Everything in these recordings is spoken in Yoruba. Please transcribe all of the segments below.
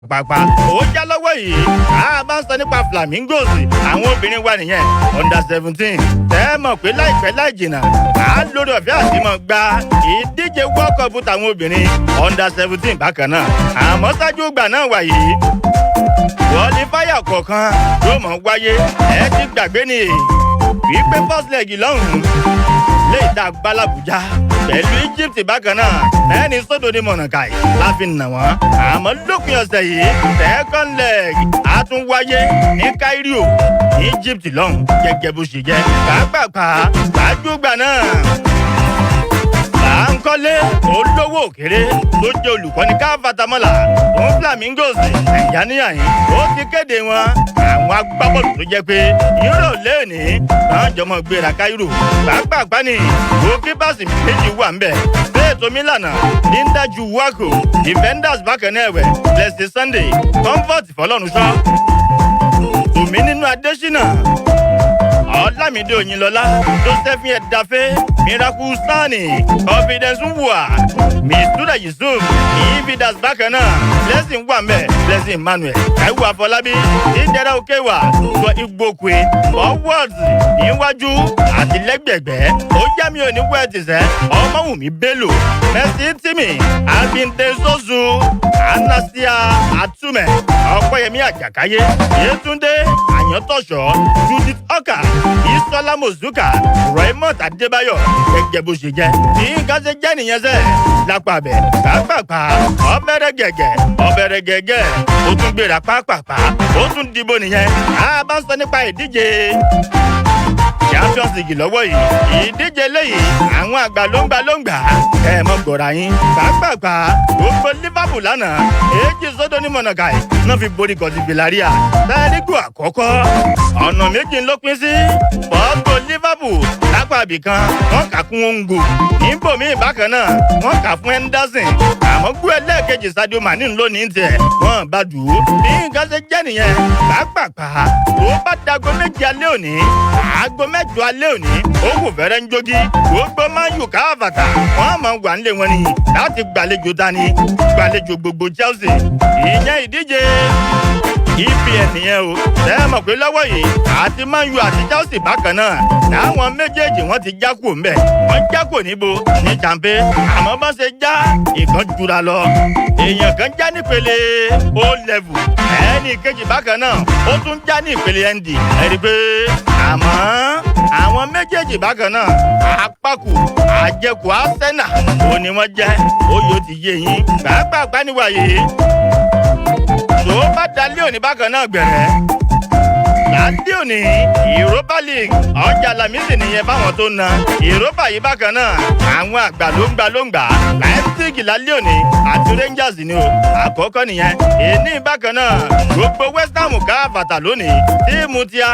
Pàápàá ó já lọ́wọ́ yìí, a bá ń sọ nípa Flamingos, àwọn obìnrin wa nìyẹn, under 17. Tẹ́ ẹ mọ̀ pé láìpẹ́ láì jìnnà, á lórí ọ̀fẹ́ àti mọ̀ gba ìdíje World Cup tàwọn obìnrin under 17 bákan náà. Àmọ́ ṣáájú ìgbà náà wà yìí, qualifier kọ̀ọ̀kan yóò mọ̀ wáyé. Ẹ ti gbàgbé ni wípé first leg lọ́hùn-ún lè dá gbálábùjá pẹ̀lú Egypt bákan náà, 4-0 ní mọ̀nàkàì láfi nà wọ́n. Àmọ́ lópin ọ̀sẹ̀ yìí, second leg á tún wáyé ní Cairo ní Egypt lọ́hùn, gẹ́gẹ́ bó ṣe jẹ́ pàápàá gbajúgbà náà. Báńkọ́lé olówó òkèrè tó jẹ́ olùkọ́ni káfàtàmọ́là fún Flamingos ẹ̀yà níyàyín, ó ti kéde wọn, àwọn agbábọ́ọ̀lù tó jẹ́ pé yúrò lẹ́ẹ̀ni náà jọmọ gbéra Cairo. Pàápàá ní goalkeepers méjì wà ńbẹ̀, Faith Omilana, Linda Juwako. Defenders bákan náà ẹ̀wẹ̀, Blessing Sunday, Comfort Fọlọ́runṣọ́, Tòmí nínú Adésínà, Ọlámídé Òyìnlọ́lá, Josephine Ẹ̀dáfẹ́, Miracle Sani, Confidence Nwua, Mistura Yusuf, Ibidas bákan náà, Blessing wàmẹ, Blessing Emmanuel, Taiwo Afọlábí, Ìdẹ́rẹ́ Òkèwà, Sọ Igbókwe. Forwards níwájú àti lẹ́gbẹ̀gbẹ́, ó yá mi ò ní wẹ́ẹ̀tì sẹ́, Ọmọwùmí Bello, Mercy Timi, Abinte Sosu, Anasia Atume, Ọpẹ́yẹmí Àjàkáyé, Yétúndé Àyàntọ́ṣọ́, Judith Ọkà, Isola Mozuka, Raymond Adébáyọ̀, gẹ́gẹ́ bó ṣe jẹ́. Bí nǹkan ṣe jẹ́ nìyẹn sẹ́ lápá abẹ pàápàá. Ọbẹ̀rẹ̀ gẹ̀gẹ̀, ọbẹ̀rẹ̀ gẹ̀gẹ̀, ó tún gbéra pápápá, ó tún dìbò nìyẹn. A bá ń sọ nípa ìdíje Champions League lọ́wọ́ yìí, ìdíje léyìí, àwọn àgbà ló ń gbà ló ń gbà. Ẹ mọ gbọ̀rọ̀ yín pàápàá. Gbogbo Liverpool lánàá, 2-0 ní mọ̀nàkàì náà fi borí kọ̀tì Villarreal. Sárígò àkọ́kọ́, ọ̀nà méjì ló pín sí. Bọ́ọ̀gù Liverpool lápá ibìkan, wọ́n kà kún ongo níbòmíì bákan náà, wọ́n kà fún Henderson. Àmọ́ gbé ẹlẹ́ẹ̀kejì, Sadio Mane lónìí tiẹ̀, wọ́n bá dùn ún. Bí nǹkan ṣe jẹ́ nìyẹn pàápàá. Tó bá dago 7 alẹ́ òní, aago 8 alẹ́ òní, ó kù fẹ́rẹ́ ń jogi, gbogbo Man U káfàtà, wọ́n máa wà nílé wọn nìyí láti gbàlejò dání, gbàlejò gbogbo Chelsea. Ìyẹn ìdíje EPL nìyẹn o. Ṣe é mọ̀ pé lọ́wọ́ yìí, àti Man U àti Chelsea bákan náà, láwọn méjèèjì wọ́n ti já kúrò ńbẹ̀. Wọ́n já kúrò níbo ní champe. Àmọ́ bá ṣe já, ìkan jura lọ. Èèyàn kan já nípele O level, ẹnì kejì bákan náà ó tún já ní ìpele ND. Ẹ̀rí pé àmọ́ àwọn méjèèjì bákan náà, àpapọ̀ àjẹkù Arsenal ò ní wọ́n jẹ́. Ó yóò ti yé yín pàápàá níwáyé. Tó bá dalẹ́ òní bákan náà gbẹ̀rẹ́ lálẹ́ òní, Europa League, ọjà Lamisi nìyẹn fáwọn tó na Europa yìí bákan náà. Àwọn àgbà ló ń gbà ló ń gbà. Leipzig lálẹ́ òní àti Rangers ni o, àkọ́kọ́ nìyẹn. Èní bákan náà, gbogbo West Ham káfàtà lónìí, team tíá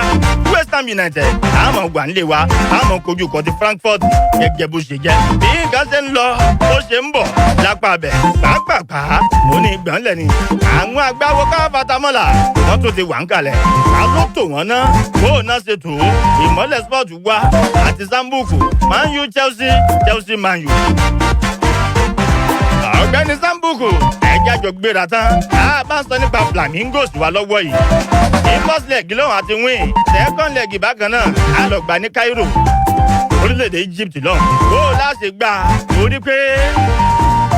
West Ham United àmọ́ gbà ń lé wa, àmọ́ kojú kọ́ ti Frankfurt, gẹ́gẹ́ bó ṣe jẹ́. Bí nǹkan ṣe ń lọ, bó ṣe ń bọ̀ lápá abẹ pàápàá, mo ní gbọ̀nlẹ̀ ni àwọn agbáwo káfàtà mọ́là, wọ́n tún ti wà ń kalẹ̀. Ká ló tò wọ́n ná, bó o náà ṣe tó Ìmọ̀lẹ̀ Sport wá àti Sambuku, Man U Chelsea, Chelsea Man U. Ọ̀gbẹ́ni Sambuku, ẹ̀jẹ̀ àjọ gbéra tán. A bá ń sọ nípa Flamingos wa lọ́wọ́ yìí, ní first leg lọ́hùn àti win, second leg bákan náà a lọ gbà ní Cairo, orílẹ̀-èdè Egypt lọ́hùn. Bó o láṣẹ gbà, torí pé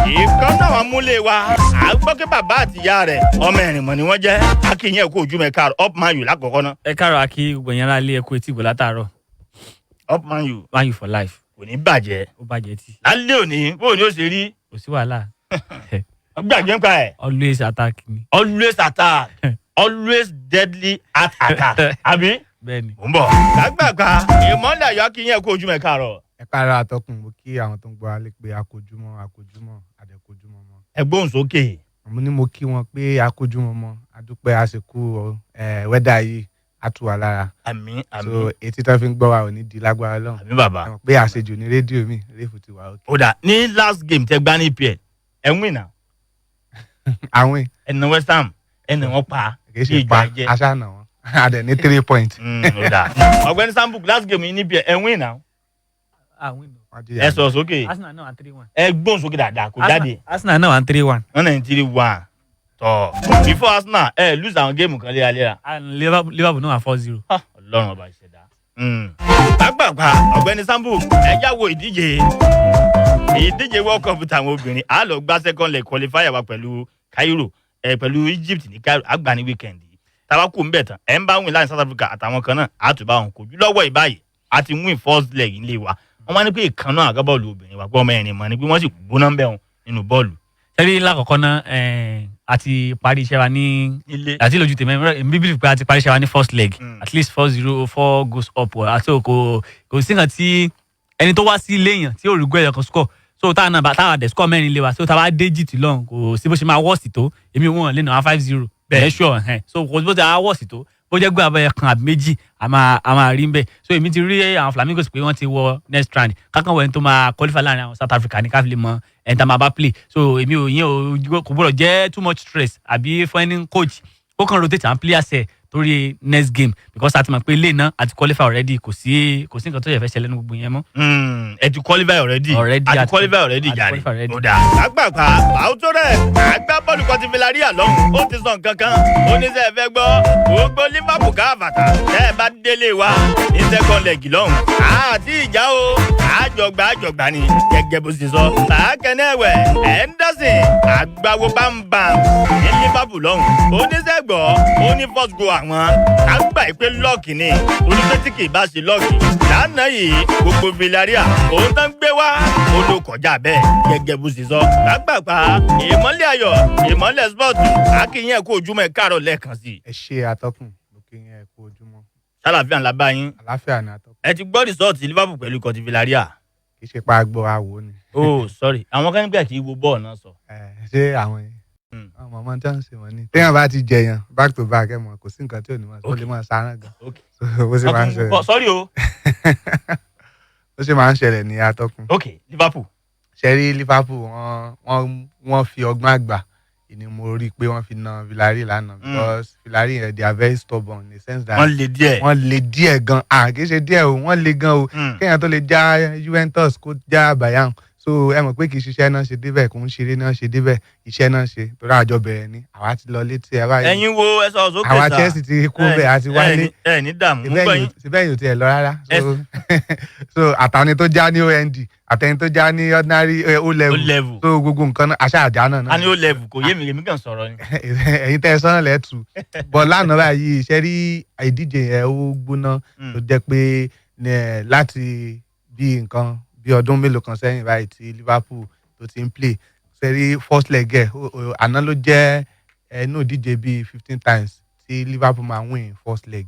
ìkan náà wọn múlé wa, à ń gbọ́ pé bàbá àti ìyá rẹ̀ ọmọ ẹ̀rìnmọ̀ ni wọ́n jẹ́. Akínyẹ̀ kó ojú mẹ́ka. Up Man U lákọ̀ọ́kọ́ náà. Ẹ káàárọ̀, akí gbogbo yẹn rálé, ẹ kú etí ìgbò látàárọ̀. Up Man U. Man U for life. Kò ní bàjẹ́. Ó bàjẹ́ tí. Lálẹ́ òní, bó o ní ó ṣe rí? Kò sí wàhálà. Gbàgbé ń pa ẹ̀. Always attack ni. Always attack, always deadly at attack, àbí? Bẹ́ẹ̀ni. Mò ń bọ̀. Gbàgbàgbà Ìmọ̀lẹ̀ Ayọ̀, akínyẹ̀ kó ojú mẹ́ka rọ̀. Ẹ káàárọ̀ àtọkùn, mo kí àwọn tó ń gbọ́ alẹ́ pé akójúmọ́, akójúmọ́, àdẹ̀kójúmọ́ mọ́. Ẹ gbóhùn sókè. Mo ní mo kí wọn pé akójúmọ́ mọ́, adúpẹ́ àsìkò ẹ̀ wẹ́dà yìí, á tù wá lára. Àmín, àmín. So etí tó fi ń gbọ́ wa ò ní di lágbára lọ́hùn. Àmín, bàbá. Ẹ mọ̀ pé àṣejù ní rédíò mi réfù ti wà òkè. Ó dà, ní last game tẹ gbá ní EPL, ẹ win náà. Àwọn Ẹ nà West Ham, ẹ nà wọ́n pa. Kì í ṣe pa aṣáàna wọn, àdẹ̀ ní 3 point. Ó dà, ọ̀gbẹ́ni Sambuk, last game yìí ní EPL, ẹ win náà. Àwọn ìlú. Ẹ sọ̀rọ̀ sókè. Arsenal náà wà 3-1. Ẹ gbóhùn sókè dáadáa, kò jáde. Arsenal náà wà 3-1. Wọ́n náà ní 3-1. Tọ́ before Arsenal ẹ lose àwọn game kan léraléra. And Liverpool náà wà 4-0. Ah, Ọlọ́run ọba ìṣẹ̀dá. Gbàgbàgbà ọ̀gbẹ́ni Sambo, ẹ já wo ìdíje World Cup tàwọn obìnrin. A lọ gbá second leg qualifier wa pẹ̀lú Cairo, ẹ pẹ̀lú Egypt ní Cairo, àgbà ní weekend yìí. Táwa kù ń bẹ̀ tán, ẹ̀ ń bá win láàrin South Africa àtàwọn kan náà, á tún bá wọn kojú lọ́wọ́ ìbáyìí. A ti win first leg nílé wa. Wọ́n wá ní pé ìkan náà àgbábọ́ọ̀lù obìnrin wa pé ọmọ ẹ̀rìn mọ́ ni pé wọ́n sì gbóná ń bẹ̀ wọn nínú bọ́ọ̀lù. Ṣẹ́rí lákọ̀ọ́kọ́ náà, a ti parí iṣẹ́ wa ní Nílé. Àti lójú tèmi, èmi believe pé a ti parí iṣẹ́ wa ní first leg. At least 4-0, four goals up, àti kò sí nǹkan tí ẹni tó wá sí ilé èèyàn tí ò rí goal ẹyọ kan score. So táwọn náà bá táwọn àdẹ score mẹ́rin lé wa, so táwa dé Egypt lọ́hùn, kò sí bó ṣe máa worst tó, èmi wọn lè nà wá 5-0 bẹ́ẹ̀ sure ẹ̀hẹ́n. So kò sí bó ṣe máa worst tó, bó jẹ́ gbé abẹ́yẹ kan àbí méjì, a máa rí ń bẹ̀. So èmi ti rí àwọn Flamingos pé wọ́n ti wọ next round kákan wọ ẹni tó máa qualify láàrin àwọn South Africa ní káfílẹ̀ mọ ẹni tá máa bá play. So èmi ò yín ò kò gbọ́dọ̀ jẹ́ too much stress àbí fún ẹni coach kó kàn rotate àwọn players ẹ̀ torí next game, because a ti mọ̀ pé ilé náà a ti qualify already. Kò sí nǹkan tó yẹ fẹ́ ṣẹlẹ̀ ní gbogbo yẹn mọ́. Ẹ ti qualify already. Already, A ti qualify already. A ti Jàre. qualify already. Ó dáa. Àgbàgbà àwùjọ rẹ̀, agbábọ́ọ̀lù kan ti Villarreal lọ́hùn, ó ti sọ nǹkan kan. Ó ní sẹ́ ẹ fẹ́ gbọ́, gbogbo Liverpool káfàtà, tẹ́ ẹ bá délé wa ní second leg lọ́hùn, àti ìjà o, àjọgbà àjọgbà ni gẹ́gẹ́ bó ṣe sọ. Bákẹ́nẹ́ ẹ̀wẹ̀ Henderson, àgbàwo bámbàm ní Liverpool lọ́hùn, ó ní sẹ́gbọ̀, ó ní first goal àwọn àgbà ìpè luck ni oníṣẹ́ tí kì í bá ṣe luck lánàá yìí, gbogbo Villarreal òun tán gbé wá, ó ló kọjá bẹ́ẹ̀ gẹ́gẹ́ bó ṣe sọ. Gbàgbàgbà ìmọ́lẹ̀ ayọ̀, ìmọ́lẹ̀ sport, akínyìn ẹ̀kọ́ ojúmọ́, ẹ̀ káàárọ̀ lẹ́ẹ̀kan sí i. Ẹ ṣe atọ́kùn, mo kí yín, ẹ kú ojúmọ́. Sálàáfíà ńlá bá yín. Àláfíà ni atọ́kùn. Ẹ ti gbọ́ result Liverpool pẹ̀lú ikọ̀ ti Villarreal. Kì í ṣe pa àgbọ̀ àwò ni. Oh sorry, àwọn kan nígbà tí wo bọ́ọ̀ náà sọ. Ẹ ṣé àwọn yẹn, àwọn ọmọ tí wọ́n ń ṣe wọ́n ní. Téèyàn bá ti jẹyàn back to back, ẹ mọ̀ kò sí nǹkan tí ò ní mọ̀, ó lè mọ̀ sáárán gan. So, bó ṣe máa ń ṣẹlẹ̀ Sorry o. Bó ṣe máa ń ṣẹlẹ̀ ní atọ́kùn. Ok, Liverpool. Ṣe rí Liverpool, wọ́n fi ọgbọ́n àgbà ni mo rí i pé wọ́n fi na Villarreal lánàá, because Villarreal yẹn, they are very stubborn in the sense that Wọ́n le díẹ̀. Wọ́n le díẹ̀ gan. Ah, kì í ṣe díẹ̀ o, wọ́n le gan o. Kéèyàn tó lè já Juventus, kó já Bayern, so ẹ mọ̀ pé kì í ṣiṣẹ́ náà ṣe débẹ̀, kò ń ṣeré náà ṣe débẹ̀, iṣẹ́ náà ṣe torí àjọ bẹ̀rẹ̀ ni àwa ti lọ létí ẹ báyìí. Ẹ̀yin wo, ẹ sọ sókè Àwa sà. Chelsea ti kú bẹ́ẹ̀, àti wálé. Ẹ ní dààmú, mú gbọ́ yín. Síbẹ̀ yìí ò tiẹ̀ lọ rárá. So àtàní tó já ní OND, àtẹni tó já ní ordinary O O level. Level. So gbogbo nǹkan náà àṣà àjà náà. A ní O level, kò yé mi, èmi kàn sọ̀rọ̀ ni. Ẹ̀yin tẹ́ ẹ sọ́nà lẹ́tù bọ̀ lánàá báyìí, ṣe rí ìdíje yẹn, ó gbóná tó jẹ́ pé ní, láti bí nǹkan bí ọdún mélòó kan sẹ́yìn báyìí tí Liverpool tó ti ń play, ṣe rí first leg ẹ̀ àná ló jẹ́ ẹnu ìdíje bíi 15 times tí Liverpool máa win first leg,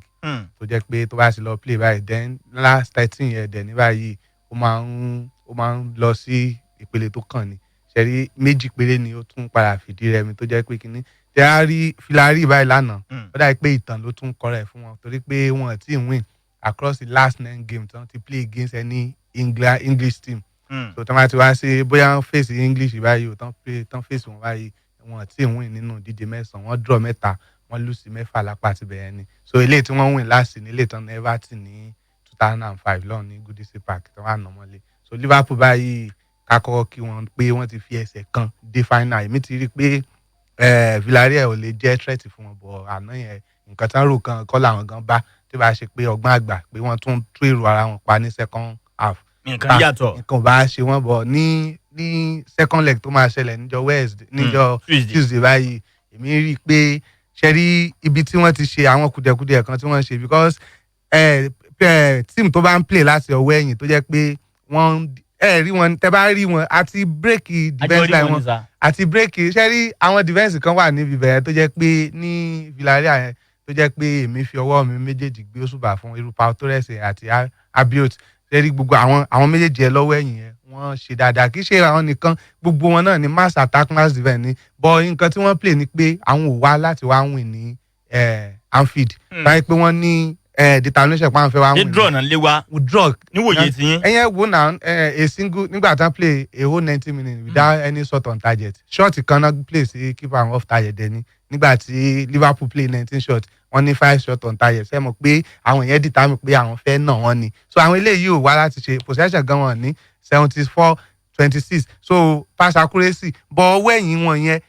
tó jẹ́ pé tó bá ti lọ play báyìí, then last 13 yẹn dẹ̀ ní báyìí, ó máa ń lọ sí ìpele tó kàn ní. Ṣe rí méjì péré ni ó tún padà fìdí rẹmi, tó jẹ́ pé kínní tẹ́ á rí Villarreal báyìí lánàá, ó dàbí pé ìtàn ló tún kọrẹ fún wọn, torí pé wọn ò tí ì win across the last nine games tí wọ́n ti play against any English team. So tí wọ́n bá ti wá sí bóyá wọ́n face English báyìí o, tán play, tán face wọn báyìí, wọn ò tí ì win nínú ìdíje mẹ́sàn-án. Wọ́n draw mẹ́ta, wọ́n lose mẹ́fà lápá àti bẹ̀rẹ̀ ni. So eléyìí tí wọ́n win last ní eléyìí tán ní Everton ní 2005 lọ́ọ̀ ní Goodison Park tí wọ́n á nà mọ́lé. So Liverpool báyìí, ká kọ́kọ́ kí wọ́n pé wọ́n ti fi ẹsẹ̀ kan dé final. Èmi ti rí i pé Villarreal ò lè jẹ́ threat fún wọn bọ̀ àná yẹn, nǹkan tán rò kan kọ́ làwọn gan bá, tí bá ṣe pé ọgbọ́n àgbà pé wọ́n tún tú èrò ara wọn pa ní second half. Nǹkan yàtọ̀. Nǹkan ò bá ṣe wọ́n bọ̀ ní second leg tó máa ṣẹlẹ̀ níjọ́ Wednesday, níjọ́ Tuesday. Tuesday báyìí, èmi rí i pé ṣe rí ibi tí wọ́n ti ṣe àwọn kùdìẹ̀kudiẹ kan tí wọ́n ṣe, because team tó bá ń play láti ọwọ́ ẹ̀yìn, tó jẹ́ pé wọ́n ẹ rí wọn, tẹ bá rí wọn àti break defence Àjọ rí line wọn wọn ní sà. Àti break, ṣe rí àwọn defence kan wà níbi bẹ̀rẹ̀ tó jẹ́ pé ní Villarreal yẹn, tó jẹ́ pé èmi fi ọwọ́ mi méjèèjì gbé òṣùbà fún irú Pau Torres yẹn àti Abiot. Ṣe rí gbogbo àwọn méjèèjì yẹn lọ́wọ́ ẹ̀yìn yẹn, wọ́n ṣe dáadáa. Kì í ṣe àwọn nìkan, gbogbo wọn náà ni mass attack, mass defence ni, but nǹkan tí wọ́n play ni pé àwọn ò wá láti wá win ní Anfield báyìí pé wọ́n ní determination pé àwọn fẹ́ wá Ṣé win. Draw náà lé wa Draw. Níwòye tí yín. Ẹyẹ wo na a single nígbà tán play a whole 90 minutes without any shot on target. Shot kan náà play sí keeper and off target dẹ̀ ni. Nígbà tí Liverpool play 19 shot, wọ́n ní five shot on target. Ṣe mọ̀ pé àwọn yẹn determine pé àwọn fẹ́ nà wọ́n ni? So àwọn eléyìí ò wá láti ṣe possession gan, wọn ní 74-26, so pass accuracy, but ọwọ́ ẹ̀yìn wọn yẹn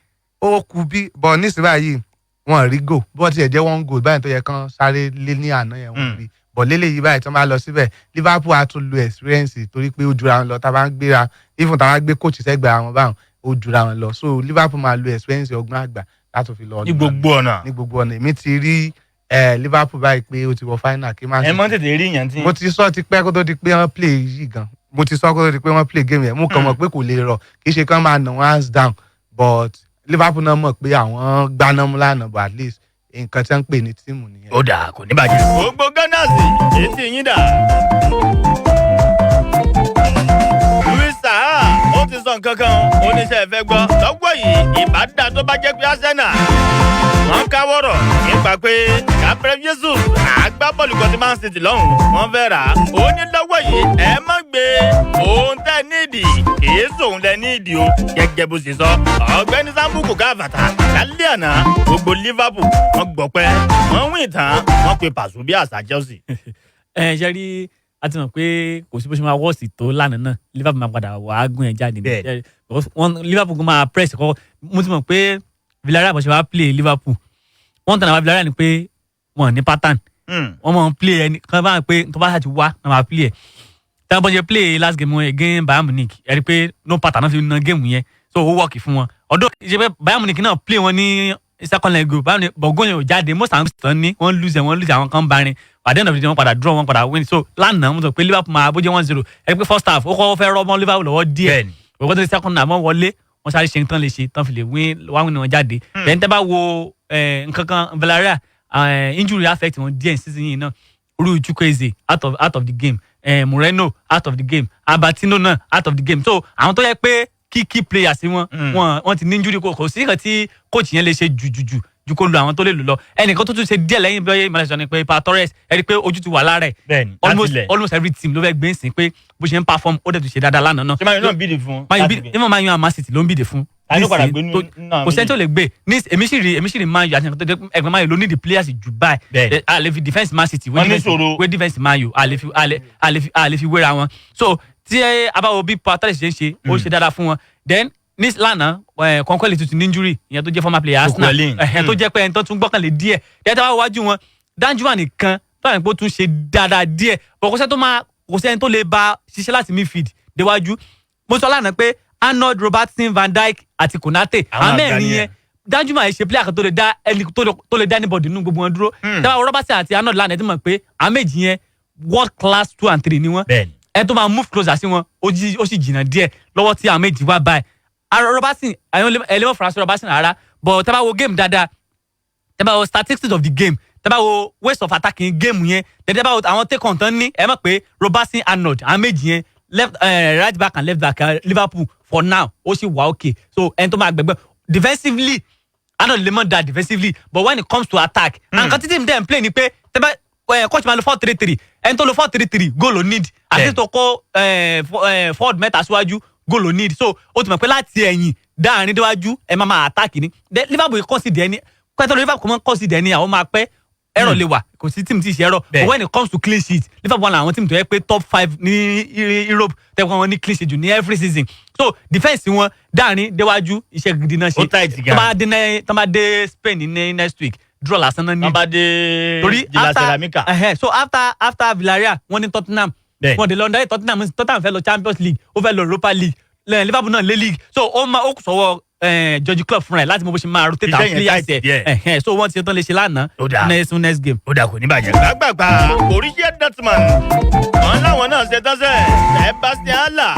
Ó kú bí bọ̀ nísìnyí báyìí, wọn rí goal, bó tiẹ̀ jẹ́ one goal báyìí tó yẹ kán sáré lé ní àná yẹn, wọ́n rí bọ̀ lélẹ́yìí báyìí. Tí wọ́n bá lọ síbẹ̀, Liverpool á tún lo experience, torí pé ó jura wọn lọ. Tá a bá ń gbéra, even tá a bá gbé coach sẹ́gbẹ̀ẹ́ àwọn báwọn, ó jura wọn lọ. So Liverpool máa lo experience, ọgbọ́n àgbà, láti fi lọ Ní gbogbo ọ̀nà. Ní gbogbo ọ̀nà. Èmi ti rí Liverpool báyìí pé ó ti wọ final kí Man Ẹ mọ́ City. Tètè rí yẹn tí. Mo ti sọ ti pẹ́ kó tó di pé wọ́n play yìí gan. Mo ti sọ kó tó di pé wọ́n play game yẹn. Mo kàn mọ̀ pé kò lè rọ̀, kì í ṣe kán máa nà wọ́n hands down, but Liverpool náà mọ̀ pé àwọn gbaná mú lánàá, but at least nǹkan tí wọ́n ń pè ní team nìyẹn. Ó dà, kò ní bàjẹ́. Gbogbo Gunners, etí yín dà. Louis Saha ó ti sọ nǹkan kan, oníṣẹ́ ìfẹ́ gbọ́. Lọ́wọ́ yìí, ìbádá tó bá jẹ́ pé Arsenal wọ́n káwọ́rọ̀ nípa pé Gabriel Jesus, agbábọ́ọ̀lù kan tí Man City lọ́hùn, wọ́n fẹ́ rà á. Ó ní lọ́wọ́ yìí, ẹ má gbé òun tẹ́ nídìí, kìí sòun lẹ nídìí o, gẹ́gẹ́ bó ṣe sọ. Ọ̀gbẹ́ni Sambuku káfàtà lálẹ́ àná, gbogbo Liverpool wọ́n gbọ́pẹ́, wọ́n wí tán, wọ́n pe pàṣẹ bí àṣà Chelsea. Ẹ ṣe rí, a ti mọ̀ pé kò sí bó ṣe máa wọ́ọ̀sì tó lánàá náà, Liverpool máa padà wàá gún ẹ̀ jáde ní. Bẹ́ẹ̀ni. Because Liverpool kò máa press kọ́. Mo ti mọ̀ pé Villarreal, bó ṣe wá play Liverpool, wọ́n tàn án. Villarreal ni pé wọ́n ní pattern, wọ́n mọ̀ ń play ẹni kan bá ń pé tó bá ṣàti wá náà máa play ẹ̀. Tí wọ́n bọ́ ṣe play last game wọn against Bayern Munich, ẹ rí i pé no pattern náà fi na game yẹn, so ó work fún wọn. Ọdún ṣe pé Bayern Munich náà play wọn ní second leg o, Bayern Munich bọ̀gún yẹn ò jáde. Most àwọn tán ní wọ́n lose ẹ̀, wọ́n lose àwọn kan bá rin. At the end of the day, wọ́n padà draw, wọ́n padà win. So lánàá, mo sọ pé Liverpool máa bójú 1-0. Ẹ rí i pé first half, ó kọ́ fẹ́ rọ́ mọ́ Liverpool lọ́wọ́ díẹ̀. Òkú tó ti second half, wọ́n wọlé, wọ́n sáré ṣe tán lè ṣe tán fi lè win, wá win wọn jáde. Then tẹ́ bá wo nǹkan kan, Villarreal, injury affect wọn díẹ̀ season yìí náà. Rui Chukwueze out of the game, Moreno out of the game, Abatino náà out of the game. So àwọn tó yẹ pé key players wọn, wọn ti ní injury. Kò sí nǹkan tí coach yẹn lè ṣe jù ju kó lu àwọn tó lè lò lọ. Ẹnìkan tó tún ṣe díẹ̀ lẹ́yìn bí ọyẹ ìmọ̀lẹ́sọ ni pé Pa Torres, ẹ rí i pé ojú ti wà lára ẹ̀. Bẹ́ẹ̀ni, láti Almost ilẹ̀. almost every team ló fẹ́ gbé ń sìn pé bó ṣe ń perform, ó dẹ̀ tún ṣe dáadáa lánàá náà. Ṣé Man U náà bid fún? Man U Láti bí gbé? ìmọ̀ Man U and Man City ló ń bid fún. Ta ló padà Nísìnyí, gbé nínú àwọn kò sẹ́ni tó lè gbé ní. Èmi sì rí Man U àti nǹkan tó jẹ́ ẹgbẹ́ Man U ló ní the players jù báyìí. A lè fi defence Man City wé Wọ́n ní defence ìṣòro. wé defence Man U, a lè fi wéra wọn. So tí a bá wo bí Pau Torres ṣe ń ṣe, ó ṣe dáadáa fún wọn. Then ní lánàá, Kọ́ńkọ́lì tuntun ní injury, ìyẹn tó jẹ́ former player Arsenal, Coquelin. tó jẹ́ pé ẹni tó tún gbọ́kànlé díẹ̀. Then tí a bá wo wájú wọn, Danjuma nìkan tó wà ní pé ó tún ṣe dáadáa díẹ̀, but kò sẹ́ni tó lè bá ṣiṣẹ́ láti midfield déwájú. Mo sọ lánàá pé Arnold, Robertson, Van Dijk àti Konate, Àwọn àwọn àgbà mẹ́rin nìyẹn. yẹn, Danjuma yìí ṣe player kan tó lè dá ẹni tó lè dá anybody nínú gbogbo wọn dúró. Dábàá wo Robertson àti Arnold lánàá, ẹ ti mọ̀ pé àwọn méjì yẹn, world class two and three ni wọ́n. Ẹ tó máa move closer sí wọn, ó sì jìnnà díẹ̀ lọ́wọ́ tí àwọn méjì wá báyìí. Ara Robertson, àwọn ẹlẹ́wọ̀n fara sí Robertson rárá, but tẹ́ bá wo game dáadáa, tẹ́ bá wo statistics of the game, tẹ́ bá wo ways of attacking game yẹn, tẹ́ bá wo àwọn take on tán ní, ẹ mọ̀ pé Robertson, Arnold, àwọn méjì yẹn, left right back and left back, Liverpool for now, ó sì wà okay. So ẹni tó máa gbẹgbẹ defensively, Arnold lè mọ̀ da defensively, but when it comes to attack, and nǹkan tí team dem play ni pé tẹ́ bá coach máa lo 4-3-3, ẹni tó lo 4-3-3, goal ló need, àti tó kó forward mẹ́ta síwájú, goal ló need. So ó ti mọ̀ pé láti ẹ̀yìn dáàrin déwájú, ẹ máa máa attack ni. Then Liverpool concede ẹni pẹ́tọ́, Liverpool kò mọ́ concede ẹni, àwọn máa pẹ́ error lè wà, kò sí team tí ì ṣe error. But when it comes to clean sheet, Liverpool wà láwọn team tó yẹ pé top five ní Europe tẹ́kọ̀ wọn ní clean sheet jù ní every season. So defence wọn dáàrin déwájú, iṣẹ́ gidi náà ṣe. Ó tight gan. Tó bá dé Spain ní next week, draw lásán náà ní. Wọ́n bá dé Torí de la after Ceramica. So after Villarreal, wọ́n ní Tottenham. Wọ́n dé London Tottenham. Tottenham fẹ́ lọ Champions League, ó fẹ́ lọ Europa League, lẹ́yìn Liverpool náà lé league. So ó máa ó kù sọ́wọ́ Jurgen Klopp fúnra ẹ̀ láti mọ bó ṣe máa rotate Iṣẹ́ àwọn yẹn players tight díẹ̀. ẹ̀. So wọ́n ti ṣe tán lè ṣe lánàá. Ó dáa. Next game. Ó dà, kò ní bàjẹ́. Gbàgbàgbà Borussia Dortmund, wọn láwọn náà ṣe tọ́sẹ̀ Sebastian Haller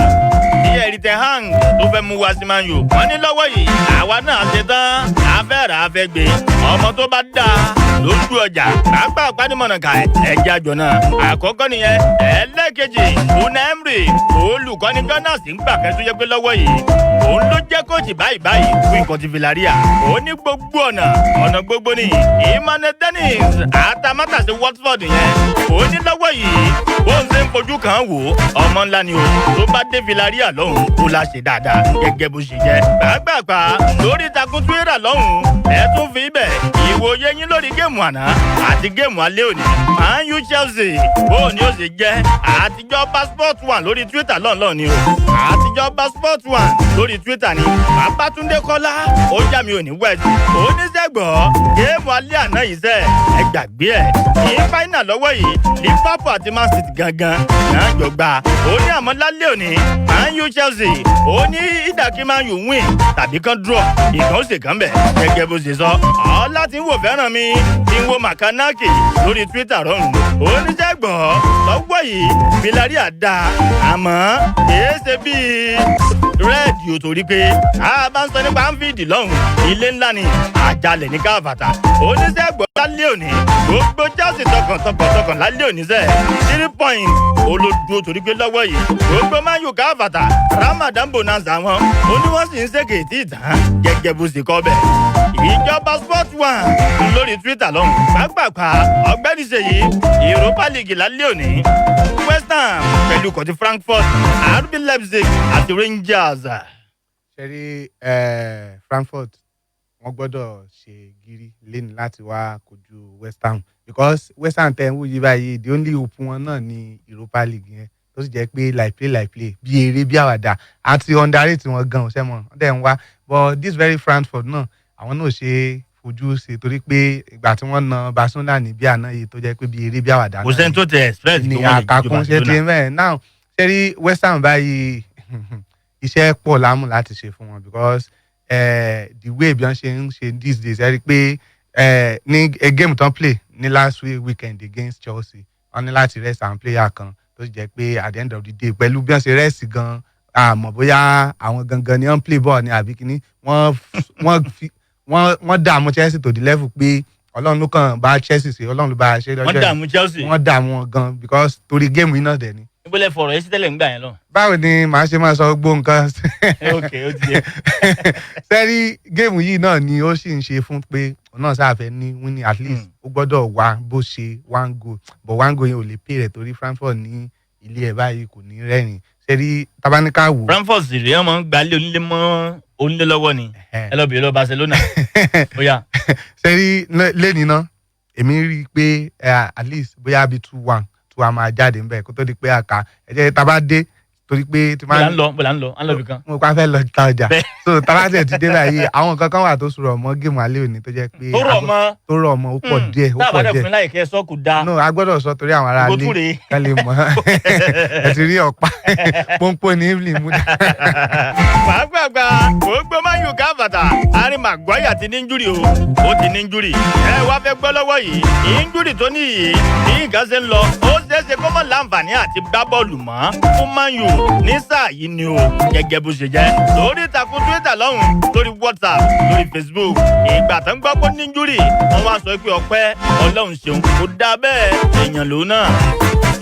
ní Erik ten Hag tó fẹ́ mú wá sí Man U. Wọ́n ní lọ́wọ́ yìí, àwa náà ṣe tán, àfẹ́ rà, àfẹ́ gbé ọmọ tó bá dáa lójú ọjà. Gbàgbà pánimọ̀nà kà ẹ̀jẹ̀ àjọ náà àkọ́kọ́ nìyẹn. Ẹlẹ́ẹ̀kejì, Unai Emery, olùkọ́ni Gunners ń gbà kẹ́tù yẹ pé lọ́wọ́ yìí òun ló jẹ́ coach báyìí báyìí fún ikọ̀ ti Villarreal. Ó ní gbogbo ọ̀nà, ọ̀nà gbogbo ni. Emmanuel Dennis, àtàmátàsí Watford yẹn, ó ní lọ́wọ́ yìí Bó ń ṣe ń fojú kan wò ó, ọmọ ńlá ni o. Tó bá dé Villarreal lọ́hùn, ó la ṣe dáadáa gẹ́gẹ́ bó ṣe jẹ́. Gbàgbàgbà lórí ìtàkùn Twitter lọ́hùn, ẹ tún fi ibẹ̀ ìwòye yín lórí géèmù àná àti géèmù alẹ́ òní. Man U, Chelsea, bó ni ó ṣe jẹ́? Àtijọ́ Passport One lórí Twitter lọ́nlọ́ ni o. Àtijọ́ Passport One lórí Twitter ni Babátúndé Kọ́lá ó já mi ò ní wẹ̀ẹ́dì. Oníṣègbọ́ géèmù alẹ́ àná yìí sẹ́, ẹ gbàgbé ẹ̀. Ní fáínà lọ́wọ́ yìí, Liverpool àti Man City gangan náà jọ gbà. Ó ní àmọ́ lálẹ́ òní, Man U, Chelsea, ó ní ìdàkí Man U win tàbí kan draw, ìkan ó sì kàn bẹ̀ gẹ́gẹ́ bó ṣe sọ. Ọlá tí ń wò fẹ́ràn mi tí ń wo Makanaki lórí Twitter rọrùn. Oníṣègbọ́ lọ́wọ́ yìí, Villarreal dáa, àmọ́ kìí ṣe bíi rẹ́ẹ̀dì ò, torí pé a bá ń sọ nípa Anfield lọ́hùn, ilé ńlá ni, àjálẹ̀ ní káfàtà. Oníṣègbọ́ lálẹ́ òní, gbogbo Chelsea tọkàntọkàn tọkàn lálẹ́ òní sẹ́, 3 point olódùó, torí pé lọ́wọ́ yìí gbogbo Man U káfàtà, Ramadan bonanza wọn ó ní wọ́n sì ń ṣèkè tí ì tán gẹ́gẹ́ bó ṣe kọ́ bẹ́ẹ̀. Ìjọba Sport One lórí Twitter lọ́hùn. Pápápá, ọ̀gbẹ́ni Ṣèyí, Europa League lálẹ́ òní, West Ham pẹ̀lú kọ̀tí Frankfurt, RB Leipzig àti Rangers. Ṣe rí Frankfurt, wọ́n gbọ́dọ̀ ṣe gírí lẹ́nu láti wá kojú West Ham, because West Ham tẹ̀ ń wò yí báyìí, the only hope wọn náà ní Europa League yẹn, tó sì jẹ́ pé like play like play, bí eré bí àwàdà, àti underrate wọn gan ọ̀sẹ̀ mọ̀ wọ́n dẹ̀ ń wá. But this very Frankfurt náà, àwọn náà ṣe fojú ṣe, torí pé ìgbà tí wọ́n na Barcelona ní bí àná yìí, tó jẹ́ pé bí eré bí àwàdà Kò sẹ́ni tó tẹ expect ní pé wọ́n lè ju àkàkùn ṣe ti Barcelona. mẹ́rin now. Ṣe rí West Ham báyìí, iṣẹ́ pọ̀ lámù láti ṣe fún wọn, because the way bí wọ́n ṣe ń ṣe these days, ẹ rí i pé ní a game tán play ní last weekend against Chelsea, wọ́n ní láti rest àwọn player kan, tó sì jẹ́ pé at the end of the day, pẹ̀lú bí wọ́n ṣe rest gan, àmọ́ bóyá àwọn gangan ni wọ́n play ball ní àbí kíní, wọ́n fi wọ́n dààmú Chelsea to the level pé Ọlọ́run ló kàn bá Chelsea ṣe, Ọlọ́run ló bá a ṣe lọ́jọ́ Wọ́n yẹn. dààmú Chelsea. Wọ́n dààmú wọn gan, because torí géèmù yìí náà dẹ̀ ni. Níbo lẹ fọ̀rọ̀ yìí sí tẹ́lẹ̀ ń gbà yẹn lọ? Báwo ni màá ṣe máa sọ gbogbo nǹkan? Ok, ó ti yẹ. Sẹ́rí géèmù yìí náà ni ó sì ń ṣe fún pé òun náà sáfẹ́ ní winning at least. Ó gbọ́dọ̀ wá bó ṣe one goal, but one goal yẹn ò lè pay rẹ̀, torí Frankfurt ní ilé ẹ̀ báyìí kò ní rẹ́rìn. Sẹ́rí tabaníkà wò. Frankfurt sì rèé, wọ́n máa ń gbalé onílé mọ́ onílé lọ́wọ́ ni. Ẹ lọ bèèrè lọ Barcelona, ó yá. Sẹ́rí lẹ́ni náà, èmi rí i pé at least bóyá bíi 2-1 two a máa jáde ńbẹ̀ kó tó di pé àká ẹ jẹ́ tá a bá dé, torí pé tí Bó la ń lọ? Bó la ń lọ? À ń lọ ibì kan. Mo pa fẹ́ lọ ta ọjà. Bẹ́ẹ̀. So tá a bá tẹ̀ ti dé báyìí, àwọn nǹkan kan wà tó sọ̀rọ̀ mọ́ géèmù alẹ́ òní tó jẹ́ pé Tó rọ̀ mọ́. Tó rọ̀ mọ́, ó pọ̀ díẹ̀, ó Tá a bá pọ̀ dẹ̀ díẹ̀. fún láyè kẹ́ ẹ sọ, kò dáa. No, a gbọ́dọ̀ sọ torí àwọn ará Ìgò ilé tún rèé. kán lè mọ̀. Ẹ ti rí ọ̀pá pọ́npọ́n ní evelyn mú. Pàápàá gbogbo Man U káfàtà, Harry Maguire ti ní injury o, ó ti ní injury. Ẹ wá fẹ́ gbọ́, lọ́wọ́ yìí, injury tó ní yìí, bí nǹkan ṣe ń lọ, ó ṣeéṣe kó mọ̀ láǹfààní àti gbá bọ́ọ̀lù mọ́ fún Man U ní sáà yìí ni o, gẹ́gẹ́ bó ṣe jẹ́. Lórí ìtàkùn Twitter lọ́hùn, lórí WhatsApp, lórí Facebook, ìgbà tó ń gbọ́ pé ní injury, wọ́n wá sọ pé ọpẹ́ Ọlọ́run ṣeun, kò dáa bẹ́ẹ̀, èèyàn lòun náà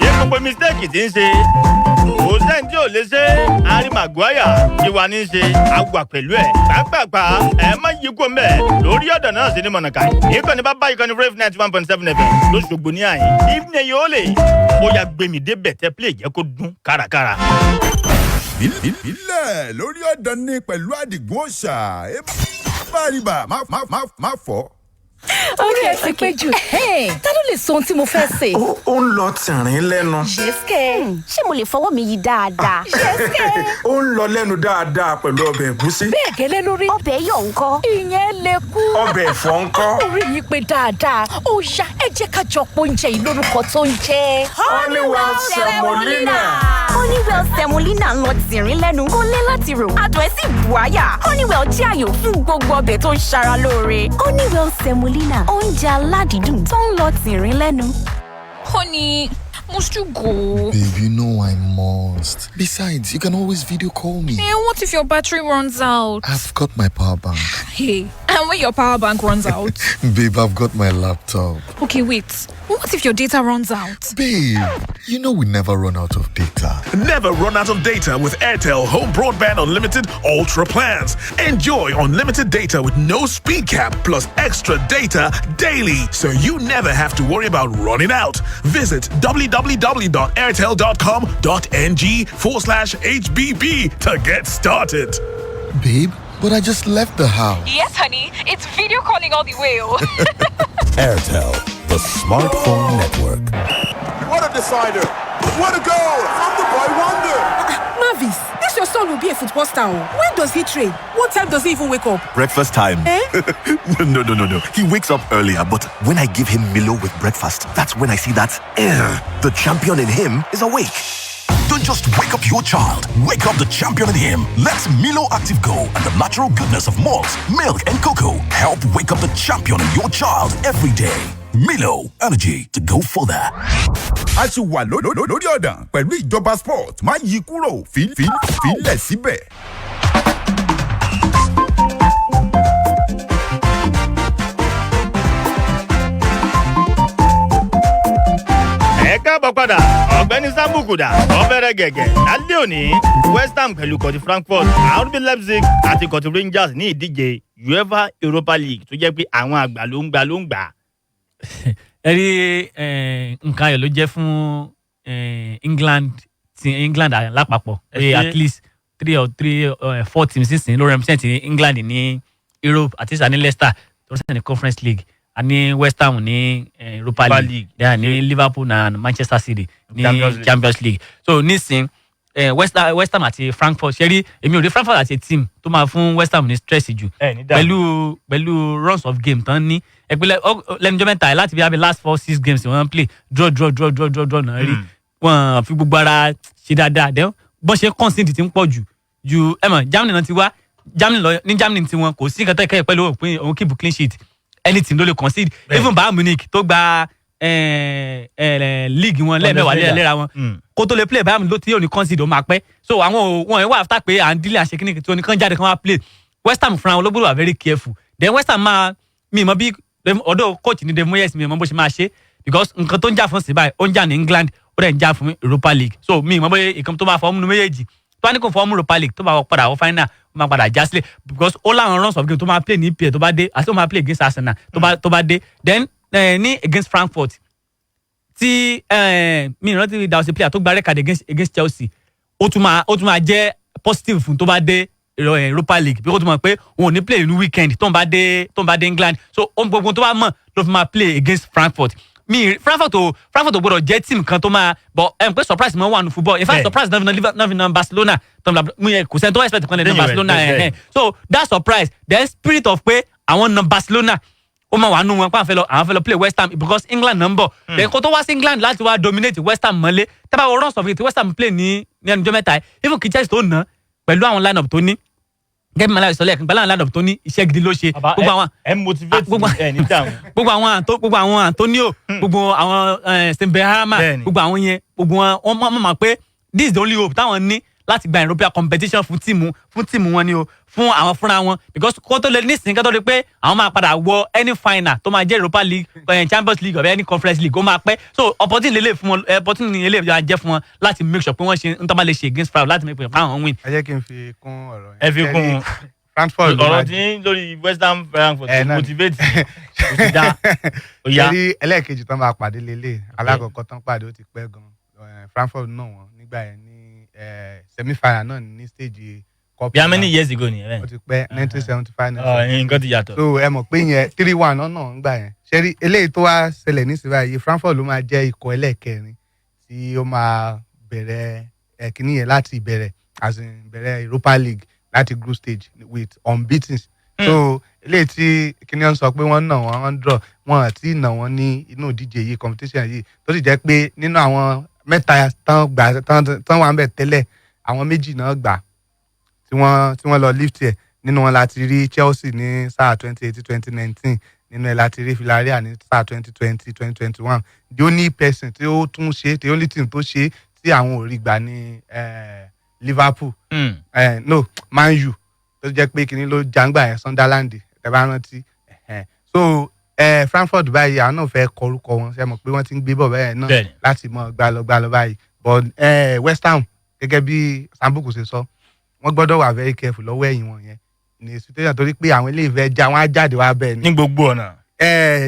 yé, gbogbo mistake tí ń ṣe, kò sẹ́ni tí ò lè ṣe. Harry Maguire ti wà ní í ṣe àgbà pẹ̀lú ẹ̀. Pàápàá ẹ̀ má yí kó mbẹ́ lórí ọ̀dọ̀ náà sí ní mọ̀nàkà. Ìkànnì bá bá ìkànnì Rave 91.7 FM lóṣogbo ní àyìn ìfúnni yóò lè ó yà gbẹmí débẹ̀ tẹ́ play jẹ́ kó dún kárakára. Ìbílẹ̀ lórí ọ̀dàn ni pẹ̀lú Àdìgún òòṣà báribà má fọ́. Orí ẹ ti pé jù. Ta ló lè sọ ohun tí mo fẹ́ sè? Ó ń lọ tìrín lẹ́nu. Yẹ́sìkẹ́. Ṣé mo lè fọwọ́ mi yí dáadáa? Yẹ́sìkẹ́. Ó ń lọ lẹ́nu dáadáa pẹ̀lú ọbẹ̀ ẹ̀gúsí. Bẹ́ẹ̀ gẹ́lẹ́ lórí. Ọbẹ̀ yọ̀ ńkọ́? Ìyẹn lè kú. Ọbẹ̀ ẹ̀fọ́ ńkọ́? Orí yìí pé dáadáa. Ó yá, ẹ jẹ́ ká jọ pọ̀ oúnjẹ yìí lórúkọ tó ń jẹ́. Honeywell semolina. Honeywell semolina ń lọ tìrín lẹ́nu, kó lé láti rò. Adùn ẹ̀ sì bù àyà. Honeywell jẹ́ àyò fún gbogbo ọbẹ̀ tó ń ṣara lóore. Honeywell semolina, oúnjẹ aládìídùn tó ń lọ tìrín lẹ́nu. Honey, must you go? Babe, you know I must. Besides, you can always video call me. Eh, what if your battery runs out? I've got my power bank. Hey, And when your power bank runs out? Babe, I've got my laptop. Okay, wait. What if your data runs out? Babe, you know we never run out of data. Never run out of data with Airtel Home Broadband Unlimited Ultra plans. Enjoy unlimited data with no speed cap plus extra data daily so you never have to worry about running out. Visit www.airtel.com.ng/HBB to get started. Babe, but I just left the house. Yes, honey. It's video calling all the way. Airtel, the smartphone network. What a decider! What a goal from the boy wonder! Mavis, this your son will be a football star. When does he train? What time does he even wake up? Breakfast time. Eh? No. He wakes up earlier, but when I give him Milo with breakfast, that's when I see that the champion in him is awake. Don't just wake up your child, wake up the champion in him. Let Milo Active Go and the natural goodness of malt, milk, and cocoa help wake up the champion in your child every day. Milo, energy to go further. A ṣì wà lórí ọ̀dàn pẹ̀lú ìjọba sport. Má yí kúrò, fílẹ̀ síbẹ̀. Ẹ káàbọ̀ padà, ọ̀gbẹ́ni Sambukuda ọ̀bẹ̀rẹ̀ gẹ̀gẹ̀. Lálẹ́ òní, West Ham pẹ̀lú kọ̀tí Frankfurt, RB Leipzig àti kọ̀tí Rangers ní ìdíje UEFA Europa League tó jẹ́ pé àwọn àgbà ló ń gbà ló ń gbà. Ẹ rí, nǹkan ayọ̀ ló jẹ́ fún England ti England lápapọ̀ pé at least three or three four teams sísìn ló represent England ní Europe. At least a ní Leicester tó represent ní Conference League, a ní West Ham ní Europa League, then a ní Liverpool and Manchester City ní Champions League. So nísìn, West Ham àti Frankfurt, ṣe rí, èmi ò rí Frankfurt àti team tó máa fún West Ham ní stress jù pẹ̀lú runs of game tán ní ẹgbẹ́ lẹ́nujọ́ mẹ́ta láti bí i last four six games wọ́n play draw, draw, draw, draw, draw, draw náà rí. Wọ́n fi gbogbo ara ṣe dáadáa. Then bọ́n ṣe concede ti ń pọ̀ jù ju ẹ mọ̀ Germany náà ti wá Germany lọ. Ní Germany tí wọn kò sí nǹkan tẹ́kẹ́ pẹ̀lú òpin òun keep clean sheet, anything ló lè concede. Even Bayern Munich tó gba league wọn lẹ́ẹ̀mẹ́wàá léra wọn, kó tó lè play Bayern ló tí yóò ní concede, ó máa pẹ́. So àwọn wọn wà after pé à ń dílé àṣẹ kíní tí oníkan jáde kan wá play. West Ham fúnra wọn ló gbọ́dọ̀ wà very careful. Then West Ham máa mi mọ bí ọ̀dọ̀ coach ní Dave Moyes, mi mọ bó ṣe máa ṣe, because nǹkan tó ń jà fún sí báyìí, ó ń jà ní England, ó dẹ̀ ń jà fún Europa League. So mi mọ bóyá ìkan tó máa fọ́ múnú méjèèjì tó bá ní kò fọ́ mú Europa League, tó bá padà wọ final, ó máa padà já sílẹ̀, because ó láwọn runs of game tó máa play ní EPL tó bá dé, àti ó máa play against Arsenal tó bá dé, then ní against Frankfurt tí mi ìrántí dàwọ̀sí player tó gba record against Chelsea, ó tún máa jẹ́ positive fún tó bá dé Europa League, bí ó tún mọ̀ pé òun ò ní play ní weekend tó ń bá dé England. So ohun gbogbo tó bá mọ̀ ló fi máa play against Frankfurt. Mi Frankfurt ò gbọdọ̀ jẹ́ team kan tó máa but ẹ̀ ń pẹ́ surprise mọ́ wà nù football. In fact, surprise náà fi na Barcelona tó ń mi yẹ kò sẹ́ni tó expect kan lè na Barcelona ẹ̀. So that surprise, then spirit of pé àwọn na Barcelona, ó máa wà nù wọn pé àwọn fẹ́ lọ play West Ham, because England náà ń bọ̀. Then kó tó wá sí England láti wá dominate West Ham mọ́lé, tábà wọ runs of it West Ham play ní ẹnujọ́ mẹ́ta yìí, even kí Chelsea tó nà pẹ̀lú àwọn line up tó ní, gẹ́gẹ́ bí Malawi sọ lẹ́ẹ̀kan, pẹ̀lú àwọn line up tó ní, iṣẹ́ gidi ló ṣe. Gbogbo àwọn ẹ motivate ẹ ní dáhùn. Gbogbo àwọn Antonio, gbogbo àwọn Stemberhama, gbogbo àwọn yẹn, gbogbo wọn wọ́n mọ̀ pé this is the only hope táwọn ní láti gba European competition fún team wọn ni o, fún àwọn fúnra wọn, because kó tó lè nísìnyí, kó tó lè pé àwọn máa padà wọ any final tó máa jẹ́ Europa League, Champions League or any Conference League, ó máa pẹ́. So opportunity lè fún wọn, opportunity lè máa jẹ́ fún wọn láti make sure pé wọ́n ṣe ń tọ́ bá lè ṣe against Frankfurt láti make sure pé àwọn win. Ẹ jẹ́ kí n fi kún ọ̀rọ̀ yẹn. Ẹ fi kún un. Frankfurt ló ọ̀rọ̀ máa tí lórí West Ham Frankfurt Ẹ náà ni. motivate kò sì dá ó yá. Ṣé ẹlẹ́ẹ̀kejì tán máa pàdé lélẹ̀? Alákọ̀ọ́kọ́ tán pàdé, ó ti pẹ́ gan. Frankfurt náà wọ́n nígbà yẹn ní semi-final náà ní stage cup. Bí how many years ago ni ẹ? Ó ti pẹ́, 1975. Ọ̀, nǹkan ti yàtọ̀. So ẹ mọ̀ pé yẹn 3-1 náà ń gbà yẹn. Ṣé rí eléyìí tó wá ṣẹlẹ̀ nísìnyí báyìí, Frankfurt ló máa jẹ́ ikọ̀ ẹlẹ́ẹ̀kẹrin tí ó máa bẹ̀rẹ̀ ẹ̀kíní yẹn láti ìbẹ̀rẹ̀, as in bẹ̀rẹ̀ Europa League láti group stage with unbeaten. So eléyìí tí kíní ọ̀n sọ pé wọ́n nà wọ́n, wọ́n draw, wọ́n àti nà wọ́n ní inú ìdíje yìí, competition yìí, tó sì jẹ́ pé nínú àwọn mẹ́ta tán gbà tán wà ń bẹ̀ tẹ́lẹ̀, àwọn méjì náà gbà tí wọ́n lọ lift ẹ̀. Nínú wọn láti rí Chelsea ní sáà 2018-2019, nínú ẹ̀ láti rí Villarreal ní sáà 2020-2021. The only person tí ó tún ṣe, the only team tó ṣe tí àwọn ò rí gbà ní Liverpool, no, Man U, tó jẹ́ pé kinní ló jàǹgbà yẹn, Sunderland Tẹ́ bá rántí. Ẹ̀hẹ́n. So Frankfurt báyìí, àwọn náà fẹ́ kọrúkọ wọn, ṣe mọ̀ pé wọ́n ti ń gbé bọ̀ bẹ́ẹ̀ náà láti mọ gbálọ báyìí. But West Ham, gẹ́gẹ́ bí Sambuku ṣe sọ, wọ́n gbọ́dọ̀ wà very careful lọ́wọ́ ẹ̀yìn wọn yẹn ní situation, torí pé àwọn ilé ìfẹ́ já wọn á jáde wá bẹ́ẹ̀ ni. Ní gbogbo ọ̀nà.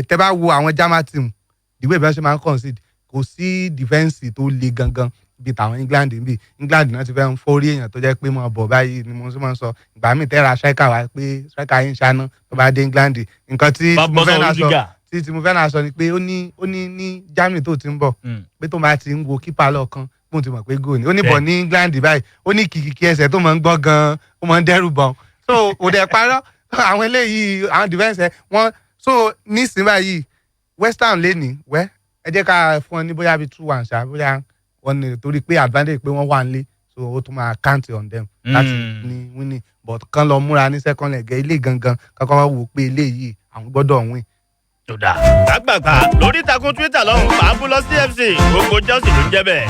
Tẹ́ bá wo àwọn German team, the way bí wọ́n ṣe máa ń concede, kò sí defence tó le gangan bíi tàwọn England. Bíi England náà ti fẹ́ ń forí èèyàn tó jẹ́ pé mo bọ̀ báyìí ni mo ṣe máa ń sọ. Ìgbà míì tẹ́ra striker wá pé striker yín ń ṣáná, tó bá dé England, nǹkan tí Bá mo bọ́ fẹ́ sọ́wọ́ náà sọ Rudiger. tí mo fẹ́ náà sọ ni pé ó ní Germany tó ti ń bọ̀, pé tó máa ti ń wo kípa lọ́ọ̀kan, bóun ti mọ̀ pé goal ni. Ó ní bọ̀ ní England báyìí, ó ní kìkìkì ẹsẹ̀ tó máa ń gbọ́ gan-an, ó máa ń dẹ́rù bọ̀. So kò dẹ̀ parọ́. Àwọn eléyìí, àwọn defence ẹ̀ wọ́n. So nísìnyí báyìí, West Ham lé ní wẹ́, ẹ jẹ́ ká fún ọ ní bóyá bíi 2-1 ṣá, bóyá wọ́n ní torí pé advantage pé wọ́n wà nílé, so ó tún máa count on them láti ní winning. But kán lọ múra ní second leg ilé gangan, kankan wò pé ilé yìí àwọn gbọ́dọ̀ win. Tó dáa. Gbàgbàgbà lórí ìtàkùn Twitter lọ́hùn, Fabulous CFC, gbogbo Chelsea ló ń jẹ́ bẹ́ẹ̀.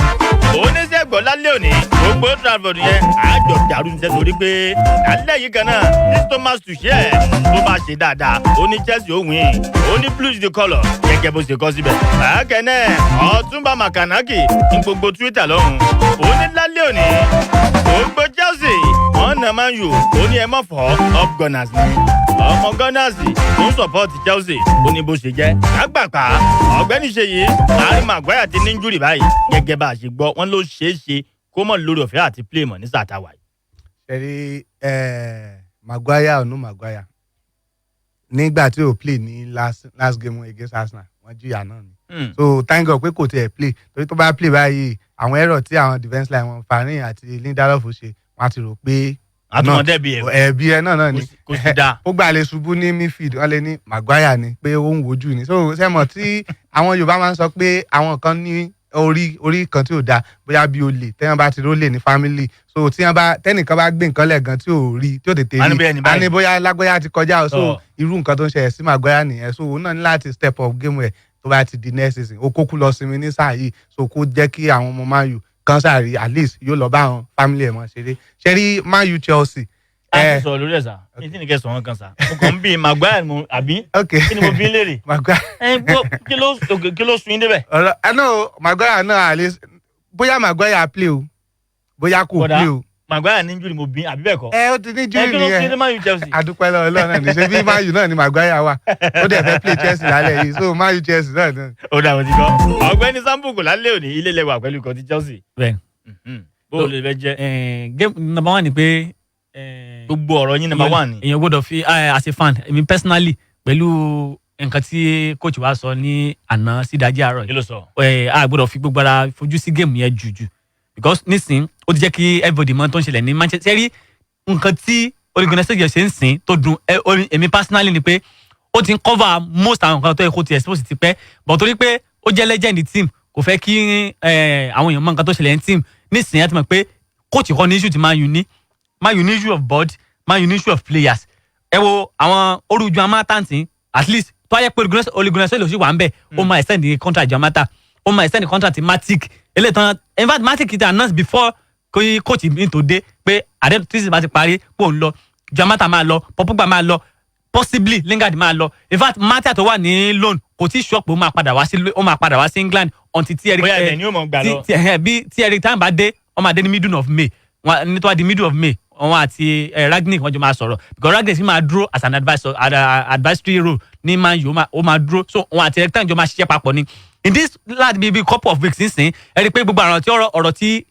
Oníṣẹ́ ẹ̀gbọ́n lálẹ́ òní, gbogbo Trafford yẹn àjọ dàrú ní sẹ́sọ̀rí pé lálẹ́ yìí kan náà ní Thomas Tuchel tó bá ṣe dáadáa, ó ní Chelsea ó win, ó ní blue is the colour gẹ́gẹ́ bó ṣe kọ́ síbẹ̀. Bákan náà, Ọ̀túnba Makanaki ní gbogbo Twitter lọ́hùn, ó ní lálẹ́ òní gbogbo Chelsea wọ́n na Man U, ó ní ẹ mọ̀ fọ́ up Gunners ni, ọmọ Gunners tó ń support Chelsea, ó ní bó ṣe jẹ́. Lágbàpá ọ̀gbẹ́ni Ṣèyí, Harry Maguire ti ní injury báyìí, gẹ́gẹ́ bá a ṣe gbọ́, wọ́n ló ṣeé ṣe kó mọ̀ lórí ọ̀fẹ́ àti play mọ̀ ní sáà táwa yìí. Ṣẹ̀rí Maguire ọ̀nù Maguire, nígbà tí ò play ní last last game wọn against Arsenal, wọ́n jìyà náà ni. So thank God pé kò tiẹ̀ play, torí tó bá play báyìí, àwọn error tí àwọn defence line wọn, Varane àti Lindelof ṣe, wọ́n á ti rò pé Àtúmọ̀ dẹ́bi ẹ̀. Ẹ̀bi ẹ̀ náà ni. Kò sì dáa. Ó gbà lè ṣubú ní midfield, wọ́n lè ní Maguire ni pé ó ń wojú ni. So sẹ́mọ̀ tí àwọn Yorùbá máa ń sọ pé àwọn kan ní orí kan tí ò dáa, bóyá bí olè tẹ́wọ́n bá ti rólè ní family, so tí wọ́n bá tẹ́nìkan bá gbé nǹkan lẹ̀ gan tí ò rí, tí ò tètè A ní bóyá rí, ẹni a ní báyìí. bóyá lágbóyá ti kọjá o. So Tọ́. irú nǹkan tó ń ṣẹlẹ̀ sí Maguire nìyẹn. So òun náà ní láti step up game rẹ̀ tó bá ti di next season. Ó kókó lọ sinmi ní sáà yìí, so kó jẹ́ kí àwọn ọmọ Man U kan sáà rí, at least yóò lọ bá àwọn family ẹ̀ mọ́ ṣeré. Ṣe rí Man U Chelsea. A ti sọ̀rọ̀ lórí ẹ̀ sà, ní tí nìkẹ́ sọ̀rọ̀ kan sà, mo kàn ń bí Maguire mo àbí kí ni mo bí léèrè? Maguire. Ẹ gbọ́, kí ló sun yín débẹ̀? Ọ̀rọ̀ ẹ náà, Maguire náà, at least bóyá Maguire play o, bóyá kò Bọ̀dá, play o. Maguire ní injury mo bí, àbí bẹ́ẹ̀ kọ́? Ẹ ó ti ní Ẹ injury kí ló sun yín dé nìyẹn. Man U Chelsea? Adúpẹ́ lọ́wọ́ Ọlọ́run náà ní ṣe bí Man U náà ni Maguire wà, ó dẹ̀ fẹ́ play Chelsea lálẹ́ yìí, so Man U Chelsea náà náà. Ó dà, wọ́n ti gbọ́. Ọ̀gbẹ́ni Sambuku, lálẹ́ òní, ilé lẹ́wà pẹ̀lú ikọ̀ ti Chelsea. Bẹ́ẹ̀. Bó o lè fẹ́ jẹ́? Game number one ni pé Gbogbo ọ̀rọ̀ yín number one ni. Èèyàn gbọ́dọ̀ fi as a fan, èmi personally, pẹ̀lú nǹkan tí coach wa sọ ní àná sí ìdájí àárọ̀ yìí. Kí ló sọ? A gbọ́dọ̀ fi gbogbo ara fojú sí game yẹn jùjù, because nísìn ó ti jẹ́ kí everybody mọ̀ tó ń ṣẹlẹ̀ ní Manchester. Rí nǹkan tí Ole Gunnar Solskjaer ṣe ń sìn tó dùn èmi personally ni pé ó ti ń cover most àwọn nǹkan tó yẹ kó ti expose ti pẹ́, but torí pé ó jẹ́ legend team, kò fẹ́ kí àwọn èèyàn mọ̀ nǹkan tó ṣẹlẹ̀ ní team. Nísìnyí á ti mọ̀ pé coach kọ́ ní issue tí Man U ní. Man U ní issue of board, Man U ní issue of players. Ẹ wo àwọn orújú amátáǹtì, at least tó ayẹ pé Ole Gunnar Solskjaer sì wà ń bẹ̀, ó máa extend the contract Juan Mata, ó máa extend the contract Matic eléyìí tán. In fact, Matic ti announce before kí coach mi tó dé pé àdé tí season bá ti parí pò ń lọ. Juan Mata máa lọ, Paul Pogba máa lọ, possibly Lingard máa lọ. In fact, Matic tó wà ní loan, kò tí ì sọ pé ó máa padà wá sí England until tí Eric Bóyá ibẹ̀ ni ó mọ̀ gbà lọ. Bí tí Eric Ten bá dé, wọ́n máa dé ní middle of May. Wọ́n ní tó wá di middle of May, wọn àti Rangnick wọ́n jọ máa sọ̀rọ̀, because Rangnick sì máa dúró as an advisor, advisory role ní Man U, ó máa dúró. So wọn àti Eric Ten jọ máa ṣiṣẹ́ papọ̀ ni in this last maybe couple of weeks nísìn. Ẹ rí i pé gbogbo àwọn tí ọ̀rọ̀ tí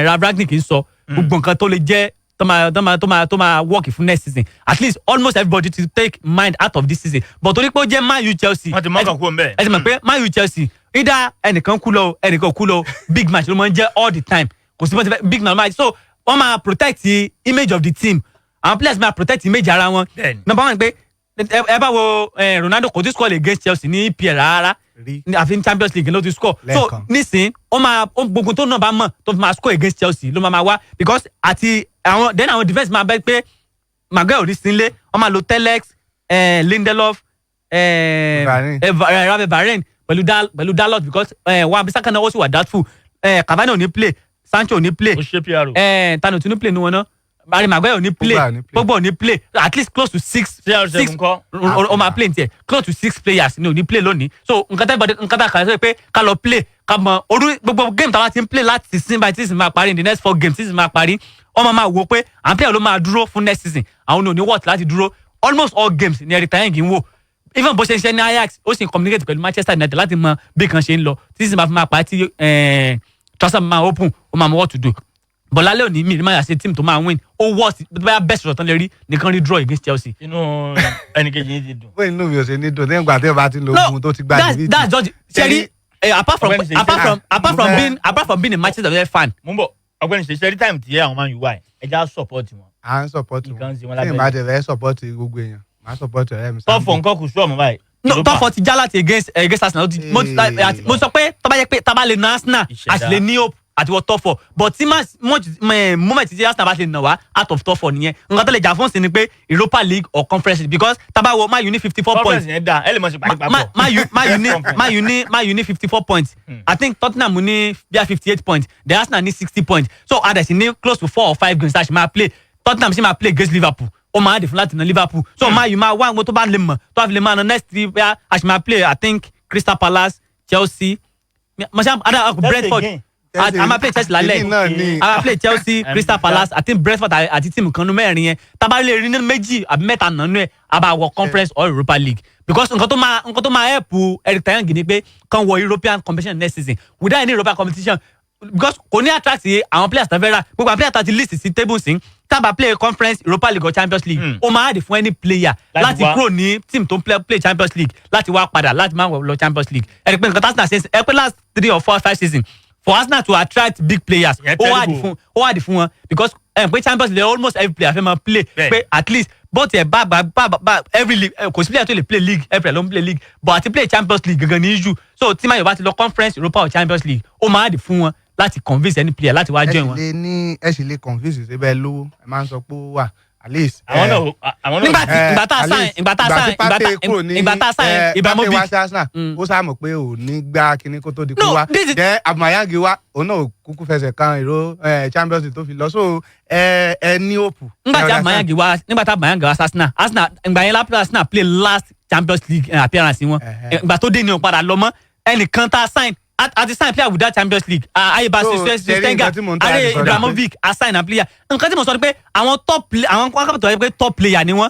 Ralf Rangnick ń sọ, gbogbo nǹkan tó lè jẹ́ tó máa work fún next season, at least almost everybody to take mind out of this season. But torí pé ó jẹ́ Man U Chelsea, Wọ́n ti mọ́kàn kúrò ńbẹ̀. ẹ ti mọ̀ pé Man U Chelsea, either ẹnìkan kú lọ o, ẹnìkan ò kú lọ o, big match ló máa ń jẹ́ all the time. Kò sí bó ti fẹ́ big match máa, so wọ́n máa protect the image of the team, àwọn players máa protect image ara wọn. Number one pé ẹ bá wo Ronaldo, kò tí score against Chelsea ní EPL rárá, àfi ní Champions League ló ti score. So Lẹ́ẹ̀kan. nísìn ó máa ó gbogbo tó náà bá mọ̀ tó fi máa score against Chelsea ló máa wá, because àti àwọn then àwọn defence máa bẹ́ pé Maguire ò ní sínlé, wọ́n máa lo Telles, Lindelof, Varane. Rafael Varane pẹ̀lú Dalot, because Wan-Bissaka náà ó sì wà doubtful. Cavani ò ní play, Sancho ò ní play. Ó ṣe PRO. Tani ò tún ní play ní wọn náà? Harry Maguire ò ní play. Pogba ò ní play. Pogba ò ní play. At least close to six CR7 six ńkọ́? O máa play tiẹ̀. Close to six players ni ò ní play lónìí. So nǹkan tẹ́ bọ́dé, nǹkan tá a kà sọ pé ká lọ play, ká mọ orú gbogbo game táwa ti ń play láti sin by season máa parí, in the next four games season máa parí, wọ́n máa wo pé àwọn player ló máa dúró fún next season, àwọn ò ní worth láti dúró. Almost all games ni Eric Ten Hag ń wò. Even bó ṣe ń ṣe ní Ajax, ó sì ń communicate pẹ̀lú Manchester United láti mọ bí kan ṣe ń lọ tí season bá fi máa parí, tí transfer máa open, ó máa mọ what to do. But lálẹ́ òní, mi máa yà ṣe team tó máa win. Ó worst, bóyá best result tán lè rí nìkan rí draw against Chelsea. Inú ẹnìkejì yín ti dùn. Bóyá inú mi ò ṣe ní dùn nígbà tí o bá ti lo oògùn tó ti gba That's that's just ṣẹ́rí, apart from Ọ̀gbẹ́ni Ṣèyí, apart from apart from mo fẹ́- being apart from being a Manchester United fan. Mo ń bọ̀. Ọ̀gbẹ́ni Ṣèyí, ṣẹ́rí time tí àwọn Man U wà yìí, ẹ já support wọn. À ń support wọn. Nǹkan ń ṣe wọn Tí lábẹ́lẹ̀. ìbá tẹ̀ fẹ́ support gbogbo èèyàn, màá support ọ̀rẹ́ mi. Top four nǹkan kù sí ọmọ báyìí. No, Europa. top four ti já láti against Arsenal. Mo sọ pé tó bá yẹ pé tá bá lè na Arsenal, Ìṣẹ̀dá. a sì lè ní hope àti wọ top four, but tí moment tí Arsenal bá ti nà wá out of top four nìyẹn. Nǹkan tó lè jà fún sí ni pé Europa League or Conference League, because tá bá wọ Man U ní 54 Conference points. yẹn dáa, ẹ lè mọ̀ ṣe pàdé papọ̀. Man U ní Man U ní Man U ní 54 points. I think Tottenham ní bíi 58 points, the Arsenal ní 60 points. So adẹ̀sí ní close to four or five games tá a ṣe máa play. Tottenham ṣe máa play against Liverpool, ó máa dì fún láti na Liverpool. So Man U máa wá àwọn tó bá lè mọ̀ tó bá fi lè máa na next three, bíi a ṣe máa play, I think Crystal Palace, Chelsea, mọ̀ṣá ada Brentford. Again. A máa play Chelsea lálẹ́. Èyí náà ni. A máa play Chelsea, Crystal Palace, I think Brentford àti tíìmù kan nú mẹ́rin yẹn. Tá bá lè rí nínú méjì àbí mẹ́ta nánú ẹ̀, a bá wọ Conference or Europa League, because nǹkan tó máa help Eric Ten Hag ni pé kàn wọ European competition next season. Without any European competition, because kò ní attract àwọn players tó fẹ́ rà, gbogbo àwọn players tó ti list sí table sí, tá bá play Conference, Europa League or Champions League, ó máa dì fún any player láti láti wá. kúrò ní team tó ń play Champions League láti wá padà láti máa lọ Champions League. Ẹ rí i pé nǹkan tí Arsenal ṣe, ẹ pé last three or four five season, for Arsenal to attract big players, Ìyẹn ó wá dì terrible. fún ó wá dì fún wọn, because ẹ pé Champions League, almost every player fẹ́ máa play. Bẹ́ẹ̀ni. Pé at least bó tiẹ̀ bá every league, kò sí player tó lè play league, every player ló ń play league, but àti play Champions League gangan ní issue. So tí Man U bá ti lọ Conference, Europa or Champions League, ó máa dì fún wọn láti convince any player láti wá Ẹ join sì wọn. lè ní, ẹ sì lè confuse síbẹ̀ lówó, ẹ máa ń sọ pé ó wà at least. Àwọn náà, àwọn náà. Nígbà tí ìgbà tá a At sign least, ìgbà tá a ìgbà sign tí Partey kúrò ní, ìgbà tá a sign Ibrahimovic. Partey wá sí Arsenal, ó sáà mọ̀ pé ò ní gbá kinní kó tó di kó No, wá. this is- Then Aubameyang wá, òun náà ò kúkú fẹsẹ̀ kan ìró Champions League tó fi lọ, so ẹ ní hope. Nígbà tí Ẹ understand? Aubameyang wá, nígbà tí Aubameyang wá sí Arsenal, Arsenal ìgbà yẹn lápẹ́ Arsenal play last Champions League appearance wọn. Ìgbà tó dé ni òun padà lọ mọ́ ẹnìkan tá a sign, a ti sign player without Champions League, ayeba So, ṣe rí Stenga, nǹkan tí mò ń try ayé láti sọ ni pé- Ibrahimovic, a sign a player. Nǹkan tí mo sọ ni pé àwọn top play, àwọn akọ́kọ́ yẹ pé top player ni wọ́n,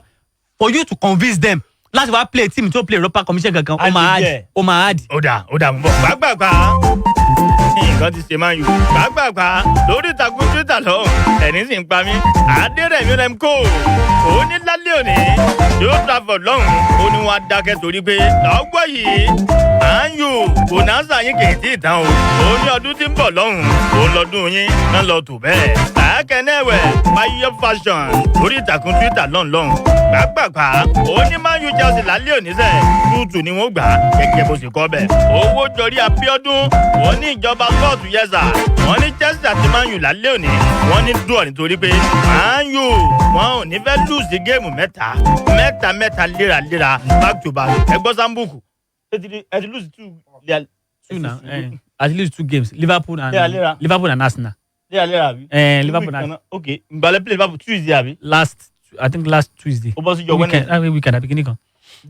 for you to convince them láti wá play team tó play Europa competition gangan, ó máa hard, ó máa hard. Ó dà, ó dà, mú bọ̀ gbàgbàgbà. Nǹkan ti ṣe Man U gbàgbàgbà lórí ìtàkùn Twitter lọ, ẹ̀rín sì ń pa mí. Adérẹ̀mí Remco, ó ní lálẹ́ òní yóò Trafford lọ́hùn, ó ní wọ́n á dákẹ́ torí pé lọ́gbọ́ yìí Man U bonanza yín kì í tí ì tán o. Ó ní ọdún tí ń bọ̀ lọ́hùn, ó lọ́dún yín náà lọ tò bẹ́ẹ̀. Àákẹ́nẹ́wẹ̀ Mayo Fashion lórí ìtàkùn Twitter lọ́hùn lọ́hùn gbàgbàgbà, ó ní Man U Chelsea lálẹ́ òní sẹ́, tútù ni wọ́n gbà á gẹ́gẹ́ bó ṣe kọ́ bẹ́ẹ̀. Owó jọrí Abíọ́dún, wọ́n ní ìjọba kóòtù yẹsà, wọ́n ní Chelsea àti Man U lálẹ́ òní, wọ́n ní dùn nítorí pé Man U wọn ò ní fẹ́ lùsì géèmù mẹ́ta mẹ́ta mẹ́ta léraléra back to back. Ẹ gbọ́ Sambuku, ẹ ti lùsì two. Two now, at least two games, Liverpool and Léraléra. Liverpool and Arsenal. Léraléra àbí? Liverpool and Ok, ìgbàlẹ̀ play Liverpool Tuesday àbí? Last, I think last Tuesday. Ó bọ́ sí jọ Weekend, Wednesday. Weekend àbí kíní kan.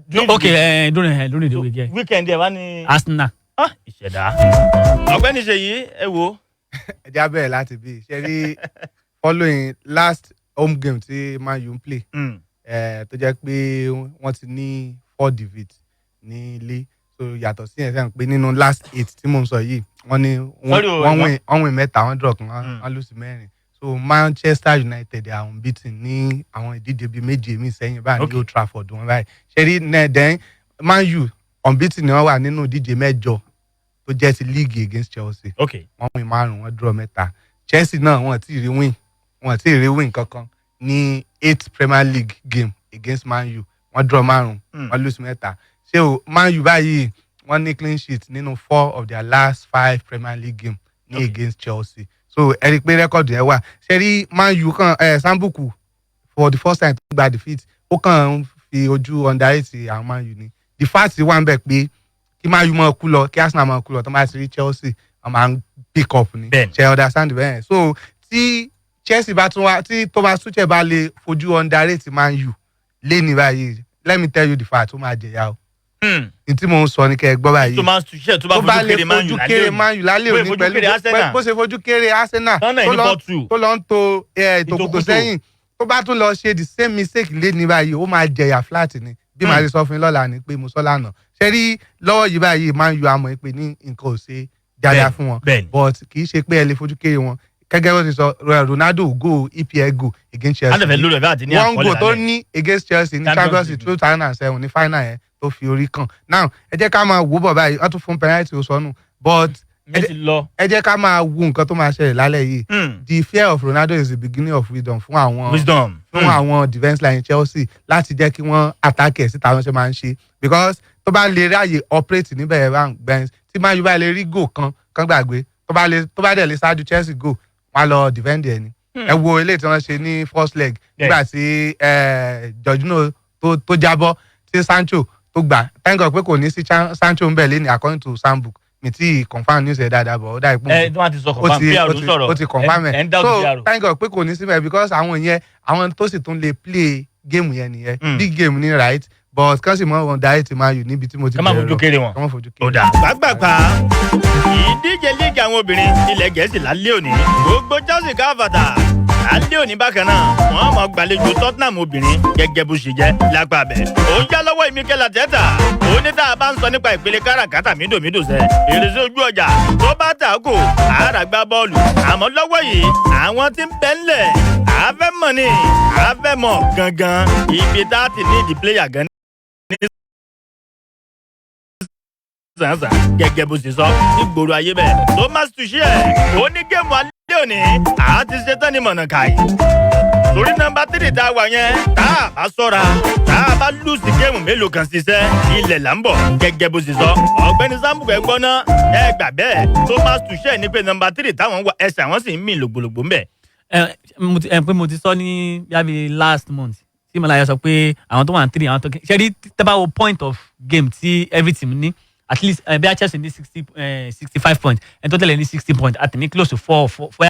During the Okay, during the week, yeah. Weekend ẹ wá ní. Arsenal. Ah, ìṣẹ̀dá. Ọ̀gbẹ́ni Ṣèyí, ẹ wo. Ẹ jẹ́ á bẹ̀rẹ̀ láti bí ṣe rí following last home game tí Man U ń play, tó jẹ́ pé wọ́n ti ní four defeat ní ilé. So yàtọ̀ sí yẹn, sẹ́yìn pé nínú last eight tí mò ń sọ yìí, wọ́n ní Sorry o, wọ́n win mẹ́ta, wọ́n draw kan, wọ́n lose mẹ́rin. So Manchester United are unbeaten ní àwọn ìdíje bíi méje míì sẹ́yìn báyìí ní Old Trafford wọn báyìí. Ṣe rí then Man U unbeaten ni wọ́n wà nínú ìdíje mẹ́jọ tó jẹ́ ti league against Chelsea. Wọ́n win márùn-ún, wọ́n draw mẹ́ta. Chelsea náà, wọ́n ti rí win, wọ́n ti rí win kankan ní eight Premier League game against Man U. Wọ́n draw márùn-ún, wọ́n lose mẹ́ta. Ṣé o Man U báyìí, wọ́n ní clean sheet nínú four of their last five Premier League game ní against Chelsea. So ẹ rí i pé rẹ́kọ̀dù yẹn wà. Ṣe rí Man U kan Sambuku, for the first time tó gba defeat, ó kàn ń fi ojú underrate àwọn Man U ni. The fact wà ń bẹ̀ pé kí Man U máa kú lọ, kí Arsenal máa kú lọ, tó máa ti rí Chelsea, wọ́n máa ń pick up ni. Ṣe understand bẹ́ẹ̀? So tí Chelsea bá tún wá, tí Thomas Tuchel bá lè fojú underrate Man U léni báyìí, let me tell you the fact, ó máa jẹ̀yà o. Ní tí mò ń sọ ni kẹ́ ẹ gbọ́ báyìí. Thomas Tuchel tó bá Tó bá fojú lè kéré Man U fojú lálẹ́ kéré òní. Man U lálẹ́ Bó ṣe òní fojú pẹ̀lú kéré Arsenal. bó ṣe fojú kéré Arsenal Tọ́nà tó ní 4-2. Tó lọ ń to ìtòkùtò Ìtòkùtò. sẹ́yìn, tó bá tún lọ ṣe the same mistake léni báyìí, ó máa jẹ̀yà flat ni. Bí màá ṣe sọ fún yín lọ́la ni pé mo sọ lánàá, ṣe rí lọ́wọ́ yìí báyìí, Man U àmọ́ pé ní nǹkan ò ṣe dáadáa fún wọn, but kì í ṣe pé ẹ lè fojú kéré wọn. Gẹ́gẹ́ bó ti sọ, Ronaldo go EPL goal against Chelsea. Á dẹ̀ fẹ́ lórí ẹ̀fẹ́ àti ní One àkọọ́lẹ̀ goal tó lálẹ́. ní against Chelsea ní Champions Champions League. League 2007 ní final yẹn tó fi orí kàn. Now ẹ jẹ́ ká máa wò bọ̀ báyìí, wọ́n tún fún penalty, ó sọnù, but Ìyẹn ti lọ. ẹ jẹ́ ká máa wo nǹkan tó máa ṣẹlẹ̀ lálẹ́ yìí. The fear of Ronaldo is the beginning of wisdom fún àwọn Wisdom. fún àwọn defence line Chelsea láti jẹ́ kí wọ́n attack ẹ̀ síta wọ́n ṣe máa ń ṣe, because tó bá lè ráàyè operate níbẹ̀ yẹn bá ń gbẹ́n tí Man U bá lè rí goal kan kan gbàgbé, tó bá dẹ̀ lè ṣáájú Chelsea goal, wọ́n á lọ defend ẹ̀ ni. Ẹ wo eléyìí tí wọ́n ṣe ní first leg nígbà tí Jorginho tó jábọ́ tí Sancho tó gbà. Thank God pé kò ní sí Sancho ń bẹ̀ lé ní, according to Sambook. Mi tí confirm news ẹ̀ dáadáa bọ̀, ó dà ipò Ẹ tí wọ́n ti sọ confirm, PR ló sọ̀rọ̀. ó ti confirm Ẹ ń ẹ̀. doubt So PR. thank God pé kò ní síbẹ̀, because àwọn yẹn, àwọn tó sì tún lè play game yẹn nìyẹn. Big game ni, right? But kán sì mọ wọn direct Man U níbi tí mo ti Kán má bẹ̀rẹ̀ fojú lọ. kéré wọn. Kán má fojú kéré. Ó dà gbàgbàgbà. Ìdíje líìgì àwọn obìnrin ilẹ̀ Gẹ̀ẹ́sì lálẹ́ òní, gbogbo Chelsea káfàtà lálẹ́ òní. Bákan náà, wọ́n máa gbàlejò Tottenham obìnrin gẹ́gẹ́ bó ṣe jẹ́ lápá bẹ̀. Ó yá lọ́wọ́ Mikel Arteta, ó ní tá a bá ń sọ nípa ìpele káràkátà mídòmídò sẹ́ èrèsé ojú ọjà tó bá tà kò àárà gbá bọ́ọ̀lù, àmọ́ lọ́wọ́ yìí àwọn tí ń bẹ ńlẹ̀ àfẹ́ mọ̀ ni àfẹ́ mọ̀ gangan ibi tá a ti ní ìdí pléyà gan ní sànsàn gẹ́gẹ́ bó ṣe sọ nígboro ayé bẹ́ẹ̀. Thomas Tuchel ó ní géèmù alẹ́ òní àti ṣetán ní mọ̀nàkàì torí nọ́mbà tírì tá a wà yẹn, tá a bá sọ́ra, tá a bá lùsì géèmù mélòó kan ṣiṣẹ́ ilẹ̀ là ń bọ̀ gẹ́gẹ́ bó ṣe sọ. Ọ̀gbẹ́ni Sambu, ẹ gbọ́ ná, ẹ gbà bẹ́ẹ̀, Thomas Tuchel ní pé nọ́mbà tírì táwọn wà, ẹsẹ̀ àwọn sì ń mì lògbòlògbò ńbẹ̀. Ẹ mo ti ẹ pé mo ti sọ ní bíi last month tí Mọ́láyà sọ pé àwọn tó wà ní three, àwọn tó ṣe rí, tẹ́ bá wo point of game tí every team ní, at least bí a Chelsea ní 65 point, ẹni tó tẹ̀lé ní 60 point, àti ní close to four four four.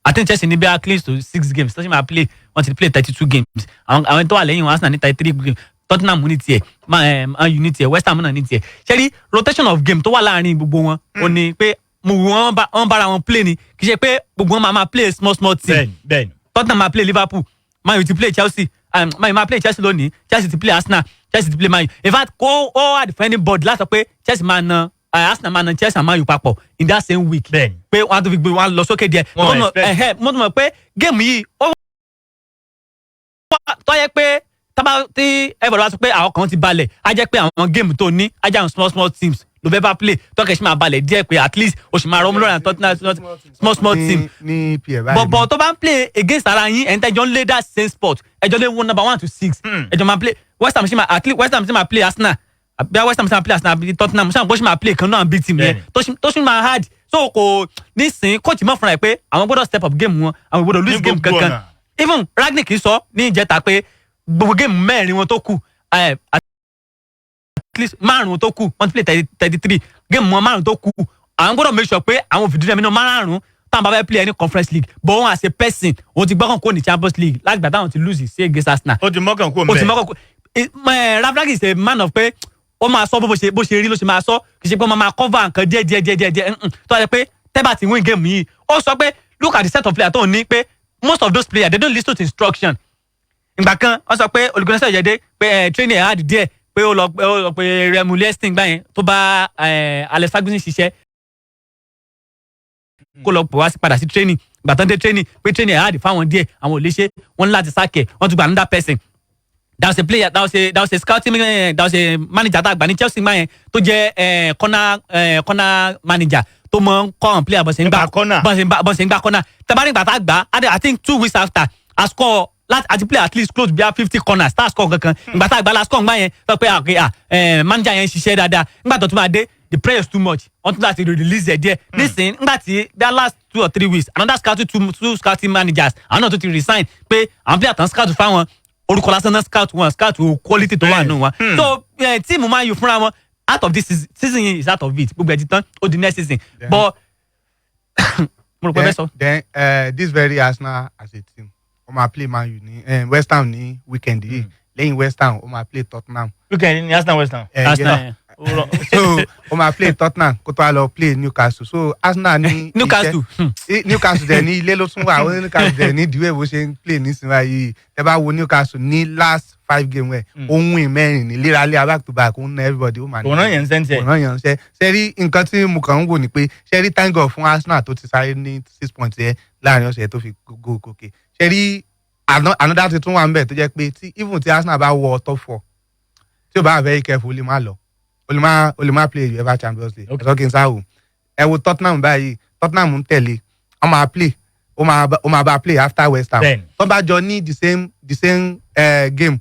I think Chelsea ní bí a close to six games tó ṣe máa play, wọ́n ti play 32 games. Àwọn tó wà lẹ́yìn wọn, Arsenal ní 33 games, Tottenham ní tiẹ̀, Man U ní tiẹ̀, West Ham náà ní tiẹ̀. Ṣe rí rotation of game tó wà láàrin gbogbo wọn, ó ní pé mo wù wọ́n wọ́n bára wọn play ni, kì í ṣe pé gbogbo wọn máa play small small team. Bẹ́ẹ̀ni. Tottenham máa play Liverpool, Man U ti play Chelsea, Man U máa play Chelsea lónìí, Chelsea ti play Arsenal, Chelsea ti play Man U. In fact, kó ó hard for anybody láti sọ pé Chelsea máa na Arsenal, máa na Chelsea and Man U papọ̀ in that same week. Pé wọ́n á tún fi gbé wọn lọ sókè díẹ̀. Wọn Mo tún mọ̀- expect. Mo tún mọ̀ pé géèmù yìí ó wá tó yẹ pé tábà tí everybody wá sọ pé àwọn kan ti balẹ̀, á jẹ́ pé àwọn géèmù tó ní á jẹ́ àwọn small small teams ló fẹ́ bá play, tọ́kẹ̀ sì máa balẹ̀ díẹ̀ pé at least o sì máa rọ́mú lọ́rùn Tottenham small small team. Ní EPL báyìí. But tó bá ń play against ara yín, ẹ̀yin tẹ́jọ́ ń lé that same spot, ẹjọ́ lé one number one to six, ẹjọ́ máa play West Ham, ṣì máa, at least West Ham ṣì máa play Arsenal, àbí West Ham ṣì máa play Arsenal àbí Tottenham ṣì máa, bó ṣì máa play kan náà big team yẹn tó ṣì máa hard. So kò nísìnyí, coach mọ̀ fúnra ẹ̀ pé àwọn gbọ́dọ̀ step up game wọn, àwọn gbọ́dọ̀ lose Ní game gbogbo kankan. ọ̀nà. Even Ragnick sọ ní ìjẹta pé gbogbo game mẹ́rin wọn tó kù, at least márùn tó kù, wọ́n ti play 33 game wọn, márùn tó kù, àwọn gbọ́dọ̀ make sure pé àwọn òfìdí rẹ̀ nínú márùn táwọn bá fẹ́ play any Conference League. But òun as a person, òun ti gbọ́kàn kó ní Champions League láti gbà táwọn ti lose sí against Arsenal. Ó ti mọ́kàn kó Ó ti mbẹ́. mọ́kàn kó. Rafraki is a man of pé ó máa sọ bó ṣe rí ló ṣe máa sọ, kì í ṣe pé ó máa cover nǹkan díẹ̀ díẹ̀ díẹ̀ díẹ̀ díẹ̀. Tó wá jẹ́ pé tẹ́bà ti win game yìí, ó sọ pé look at the set of players tó ń ní, pé most of those players, they don't listen to instruction. Ìgbà kan wọ́n sọ pé olùkọ́ni ìjẹ́dé pé training ẹ̀ hard díẹ̀, pé ó lọ pé Remu Lesting gbà yẹn tó bá Alex Ferguson ṣiṣẹ́, kó lọ pè wá padà sí training. Ìgbà tán dé training, pé training ẹ̀ hard fáwọn díẹ̀, àwọn ò lè ṣe, wọ́n ní láti sack ẹ̀, wọ́n tún gba another person. That was a scouting, that was a manager tá a gbà ní Chelsea gbà yẹn tó jẹ́ corner manager tó mọ ń kọ́ àwọn player bọ́n ṣe ń gbá bọ́n ṣe ń gbá corner. Tẹ́bá nígbà tá a gbà á, I think 2 weeks after, a score láti àti play at least close bíi 50 corners tá a score kankan. Ìgbà tá a gbà la score ńgbà yẹn, sọ pé ah, okay, ah, manager yẹn ń ṣiṣẹ́ dáadáa. Nígbà tó tún máa dé, the pressure is too much, wọ́n tún láti release ẹ̀ díẹ̀. Nísìnyí, nígbà tí that last 2 or 3 weeks, another scouting, two scouting managers, àwọn náà tún ti resign pé àwọn player tán scout fáwọn, orúkọ lásán náà scout wọn, scout wo quality tó wà nù wọn. So tíìmù Man U fúnra wọn out of this season, season yìí is out of it, gbogbo ẹ̀ ti tán, ó di next season. But Mo rò pé bẹ́ẹ̀ sọ. Then this very Arsenal as a team, ó máa play Man U ní West Ham ní weekend yìí. Lẹ́yìn West Ham, ó máa play Tottenham. Weekend ní Arsenal, West Ham. Arsenal, Yeah. So ó máa play Tottenham kó tó wá lọ play Newcastle. So Arsenal ní Newcastle. Newcastle dẹ̀ ní ilé ló tún wà. Ó ní Newcastle dẹ̀ ní ìdíwẹ̀ bó ṣe ń play nísìnyí báyìí. Tẹ́ bá wo Newcastle ní last five game rẹ̀, ó ń win mẹ́rin ní léraléra back to back, ó ń na everybody, ó máa ní. Kò rán yẹn ń sẹ́ńtẹ̀. Kò rán yẹn ń sẹ́. Ṣé rí nǹkan tí mo kàn ń wò ni pé, ṣé rí, thank God fún Arsenal tó ti sáré ní 6 points yẹn láàrin ọ̀sẹ̀ tó fi go gòkè. Ṣé rí another thing tún wà ń bẹ̀ tó jẹ́ pé tí even tí Arsenal bá wọ top four, tí o bá wà very careful, ó lè má lọ, ó lè má play UEFA Champions League. Ẹ̀sọ́ kí n sá o. Ẹ wo Tottenham báyìí, Tottenham ń tẹ̀lé, wọ́n máa play, ó máa bá play after West Ham. Tó bá jọ ní the same game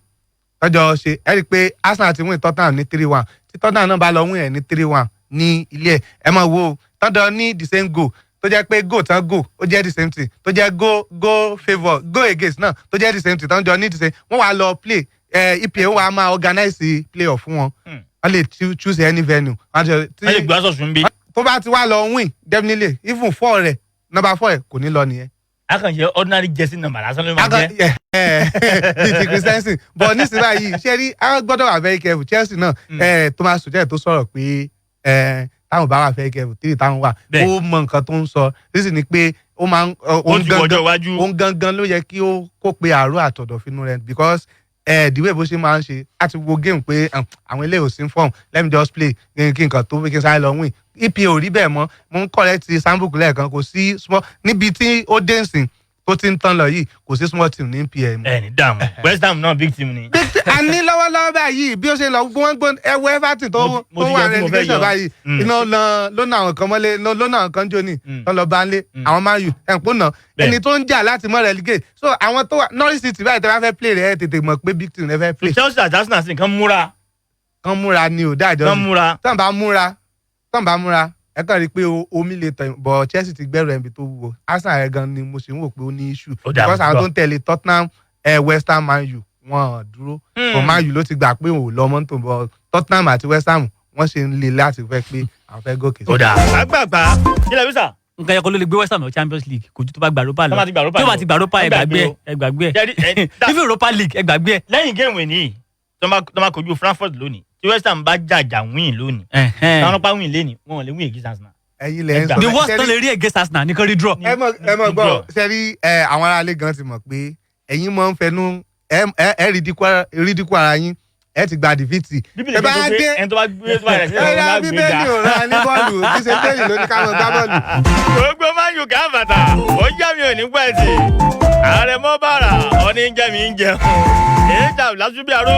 tọ́jọ́ ṣe, ẹ rí i pé Arsenal ti win Tottenham ní 3-1. Tí Tottenham náà bá lọ win ẹ̀ ní 3-1 ní ilé ẹ̀, ẹ máa wo tọ́jọ́ ní the same goal, tó jẹ́ pé goal tán goal ó jẹ́ the same thing, tó jẹ́ goal favour, goal against náà tó jẹ́ the same thing, tọ́jọ́ ní the same, wọ́n wá lọ play EPL, wọ́n wá máa organize play off fún wọn. Wọ́n lè choose any venue. Wọ́n lè gbé aṣọ sùn bí. Tó bá ti wá lọ win, definitely even four rẹ̀, number four rẹ̀ kò ní lọ nìyẹn. A kàn jẹ́ ordinary jersey number lásán ló máa jẹ́. Bíi ti Christensen. But nísìnyí báyìí, ṣé rí, a gbọ́dọ̀ wà very careful. Chelsea náà, Thomas Tuchel tó sọ̀rọ̀ pé táwọn bá wà very careful three táwọn wà, ó mọ nǹkan tó ń sọ. Nísìnyí ni pé ó máa ń Ó ti wọjọ́ iwájú. Òun gangan ló yẹ kí ó kó pe àárọ̀ àtọ̀dọ̀fínú rẹ̀, because the way bó ṣe máa ń ṣe láti wo game pé àwọn eléyìí ò sí form, let me just play kí nǹkan tó kí n sáré lọ win. EPL ò rí bẹ́ẹ̀ mọ́. Mo ń correct Sambuk lẹ́ẹ̀kan, kò sí small níbi tí ó dé nsìn tó ti ń tán lọ yìí, kò sí small team ní EPL mọ́. Ẹ ní dààmú, West Ham náà big team ni. A ní lọ́wọ́lọ́wọ́ báyìí, bí ó ṣe lọ, wọ́n gbọ́n. Ẹ wo Everton tó Mo tó ti wà yọ tí mo fẹ́ relegation yọ. báyìí. Iná lọ ló ná àwọn kan mọ́lé, ló ná àwọn kan jóni tó lọ bá ń lé àwọn Man U ẹ̀ ń pò ná ẹni tó ń jà láti mọ́ relegate. So àwọn tó wà Norwich City báyìí, tẹ́ bá fẹ́ play rẹ̀, ẹ tètè mọ̀ pé big team rẹ fẹ́ play. Chelsea àti Arsenal sì kàn múra. Kàn múra ni ò dájọ́. Kán múra. Tán bá múra, ẹ kàn rí i pé omi lè tàn bọ̀. Chelsea ti gbẹ́rù ẹ̀mí tó wúwo. Arsenal rẹ̀ gan ni mo ṣe ń wò pé ó ní issue, Ó dà, because àwọn gbọ́. tó ń tẹ̀lé Tottenham, West Ham, Man U, wọn ò dúró. But Man U ló ti gbà pé òun ò lọ mọ́tò, bọ̀ Tottenham àti West Ham, wọ́n ṣe ń le láti fẹ́ pé àwọn fẹ́ gòkè. Ó dà, àgbààgbà kílẹ̀ wíṣà. Nǹkan yẹn kọ́ ló lè gbé West Ham lọ Champions League, kò ju tó bá gba Europa lọ. Tó bá ti gba Europa Tó bá lọ. ti gba Europa, ẹ Ó gbàgbé gbàgbé o. ẹ, ẹ gbàgbé ẹ. Jẹ́rí, Even Europa League, ẹ gbàgbé ẹ. Lẹ́yìn game ní tó máa kojú Frankfurt lónìí, tí West Ham bá jàjà win lónìí, táwọn ọlọ́pàá win lẹ́nìí, wọn ò lè win against Arsenal. Ẹ̀yin lẹ ń sọ. The worst tó lè rí against Arsenal ní kán rí draw. Ẹ mọ̀ gbọ́, ṣe rí ẹ, àwọn aráalé gan ti mọ̀ pé ẹ̀yin mọ̀ ń fẹnu ẹ rídíkù ara yín, ẹ ti gba defeat. Bíbélì Ẹ bá kan sọ pé dé ẹni tó bá gbé tó bá rẹ̀ sílẹ̀, ẹ òun rà lá gbé Bíbélì ga. ò rà ní bọ́ọ̀lù kí ṣe bẹ́ẹ̀lì ló ní ká mọ̀ gbá bọ́ọ̀lù. Gbogbo Man U ká bàtà ó já mi ò ní pẹ́ tì. Ààrẹ mọ́ bàrà ọ̀ní ń jẹ́ mi ń jẹun. Èyíjà lásùbí aró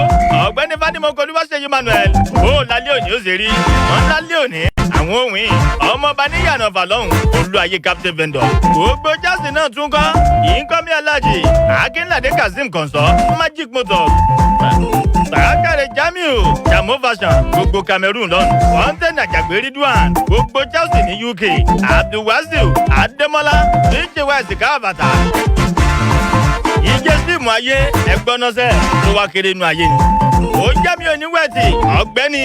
ọ̀gbẹ́ni Fádìmọ̀ Olúwaṣeyí Emmanuel ó lálẹ́ òní ó ṣe rí wọ́n lálẹ́ òní àwọn òwìn ọmọọba níyànà fàlọ́hùn olú ayé captain vendor. Gbogbo Chelsea náà tún kọ́ ìkọ́mí alájì Akínládé Kazeem Kọ̀ǹsọ́ Magic Motors Bàákàrẹ̀ Jamiu Jamo Fashion, gbogbo Cameroon lọ́nù Kọ́ńtẹ́nì Àjàgbé Ridwan, gbogbo Chelsea ní UK, Abdulwasiu Adémọ́lá DJ West káàbàtà ìjẹ́ síìmù ayé ẹgbọ́nọ́sẹ̀ tó wá kéré inú ayé ni. Ó jẹ́ mi ò ní wẹ̀tì ọ̀gbẹ́ni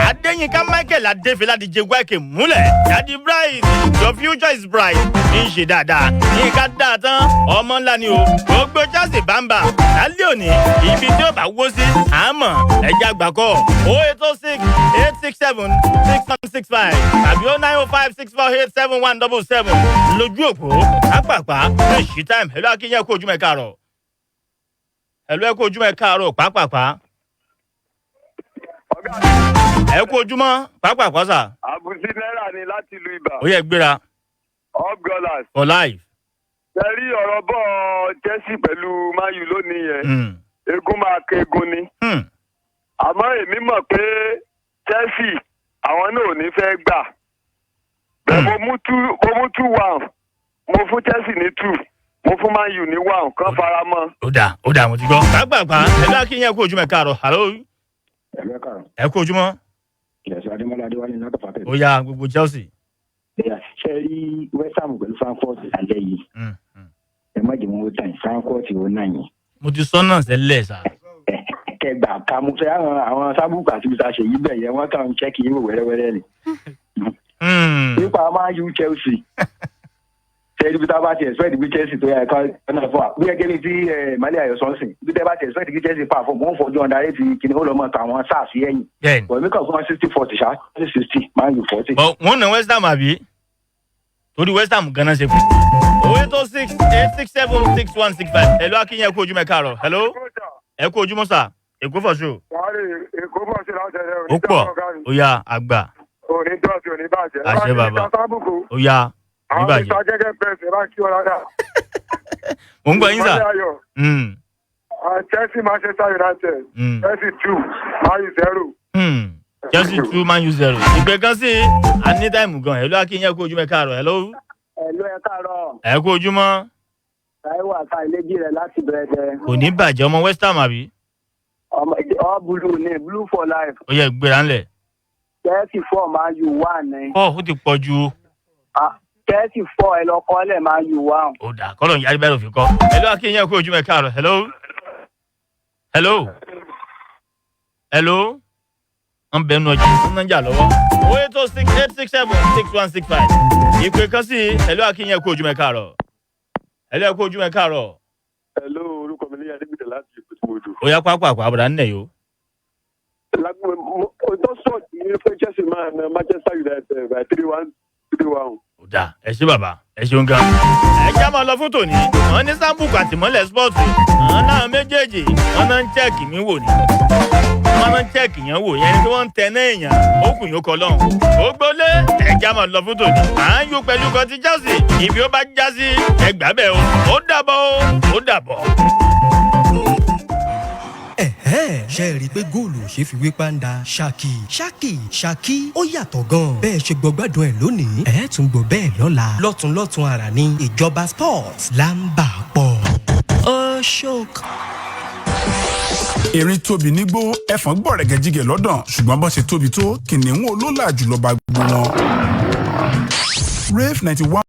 Adéyínká Michael Adéfẹ́lá díje wẹ́ẹ̀kì múlẹ̀. Daddy Bright, your future is bright, ní í ṣe dáadáa ní ká dáa tán, ọmọ ńlá ni o. Gbogbo Chelsea bámbà lálẹ́ òní, ibi tí ó bá wó sí àmọ́ ẹ̀jẹ̀ àgbàkọ́ 08068676165 tàbí 09056487177 lójú òpó pápápá ní ṣí time. Hello akínyẹ́, kó ojúmọ́ ẹ̀ káàárọ̀. Hello, ẹ kú ojúmọ́, ẹ káàárọ̀ pápápá. Ẹ kú ojúmọ́ pápápá sà. Àbùsí náírà ni láti ìlú Ibà. Ó yẹ gbéra. Up Gunners. For life. Ṣe rí ọ̀rọ̀ bọ́ Chelsea pẹ̀lú Man U lónìí yẹn, egun máa kegun ni. Àmọ́ èmi mọ̀ pé Chelsea àwọn náà ò ní fẹ́ gbà. Bẹ́ẹ̀ mo mú 2-1, mo fún Chelsea ní two, mo fún Man U ní one, kán fara mọ́. Ó dà, ó dà, mo ti gbọ́. Pápápá ẹ bá kí yẹn, kú ojúmọ́, ẹ káàárọ̀. Hello, ẹ kú ojúmọ́. Ìyàsọ Adémọlá Adéwálé ní látọ̀fà. Ó yá, gbogbo Chelsea. Ṣe rí West Ham pẹ̀lú Frankfurt alẹ́ yìí, ẹ má jẹ́ wọn ó tàn, Frankfurt ó náà yín. Mo ti sọ náà sẹ́lẹ̀ sà. Kẹgbà kàmúfẹ́ àwọn sábùkù àti musa ṣèyí bẹ̀ yẹn, wọ́n kàn ń ṣẹ́kì yín wò wẹ́rẹ́wẹ́rẹ́ ni. Nípa Man U Chelsea, Ṣe ibi tá a bá ti expect bí Chelsea tó yẹ ká náà fún wa bí gẹ́gẹ́ bí tí Mali Ayọ̀ sọ́nsìn, bí tẹ́ bá ti expect bí Chelsea perform, wọ́n fọjú ọ̀dà rẹ̀ ti kìnìún ó lọ́ mọ̀ tàwọn sáà sí ẹ̀yìn. Bẹ́ẹ̀ni. Bọ̀ èmi kàn fún wọn 60-40 ṣá, 60, Man U 40. Bọ̀ wọ́n na West Ham àbí? Torí West Ham ganan ṣe fún. 08068676165. Hello, Akínyìn, ẹ kú ojúmọ́, ẹ káàárọ̀. Hello, ẹ kú ojúmọ́ sà. Èkó for sure. Wàhálì Èkó bọ̀ sí láti ẹ̀rẹ́. Ó pọ̀, ó yá àgbà. Òní dọ́ọ̀tì, òní bàjẹ́. Àṣẹ bàbá. Ó yá. Àwọn níbàjẹ́. Mr Gẹ́gẹ́ pẹ̀sì bá kí ọ rárá. Mò ń gbọ́ yín sà. Ìmọ̀lẹ̀ ayọ̀. Chelsea, Manchester United. Chelsea 2, Man U 0. Chelsea 2, Man U 0. Ìgbẹ́ kan sí a ní time gan. Hello, Akínyìn, ẹ kú ojúmọ́, ẹ káàárọ̀. Hello. Ẹ̀lú, ẹ káàárọ̀. Ẹ kú ojúmọ́. Táíwò àta ìlẹ́jì rẹ̀ láti bẹ̀rẹ̀. Kò ní bàjẹ́, ọmọ West Ham àbí? Ọmọ all blue ní, blue for life. Ó yẹ gbéra ńlẹ̀. Chelsea 4, Man U 1 ní. Kọ́ ó ti pọ̀ ju. Chelsea 4, ẹ lọ kọ́lẹ̀, Man U 1. Ó dà kọ́lọ̀ ń yarí bẹ́ẹ̀ lòfin kọ́. Hello, Akínyìn, ẹ kú ojúmọ́, ẹ káàárọ̀. Hello. Hello. Hello. Wọ́n bẹ̀rù ọjà ń nájà lọ́wọ́. 08068676165. Ìpè kan sí. Hello, Akínyìn, ẹ kú ojúmọ́, ẹ káàárọ̀. Hello, ẹ kú ojúmọ́, ẹ káàárọ̀. Hello, orúkọ mi ní Adébídẹ̀ láti Ìpètùmọ̀dù. Ó yá pápá àbúrò nílẹ̀ yìí o. Ọjọ́ sọ̀tì ní pé Chelsea máa na Manchester United by 3-1, 3-1. Ó dà, ẹ ṣé bàbá, ẹ ṣeun gan. Ẹ já máa lọ fún tòní. Wọn ní Sambuku àtìmọ́lẹ̀ spọ́ọ̀tù. Àwọn náà méjèèjì wọn náà ń check mi wò ni. Wọn náà ń check yẹn wò yẹn ni pé wọ́n ń tẹ náà èèyàn. Ó kù yóò kọ lọ́hùn. Ó gbólé, ẹ já máa lọ fún tòní. À ń yó pẹ̀lú kan ti Chelsea. Ibi ó bá já sí, ẹ gbà bẹ́ẹ̀ o. Ó dàbọ̀ o, ó dàbọ̀. Ẹ̀hẹ́n, ṣe é rí i pé góòlù ò ṣeé fi wé pàǹdà? Ṣàkì ṣàkì ṣàkì, ó yàtọ̀ gan-an. Bẹ́ẹ̀ ṣe gbọ́ gbádùn ẹ̀ lónìí, ẹ̀ tún gbọ́ bẹ́ẹ̀ lọ́la. Lọ́tún lọ́tún ara ní ìjọba sports là ń bà pọ̀. Ó ṣók. Erin tóbi nígbó, ẹfọ̀n gbọ̀rẹ̀gẹ̀jigẹ̀ lọ́dàn, ṣùgbọ́n bọ́n ṣe tóbi tó, kìnìún olólà jùlọ bá gbogbo wọn. Rave 91.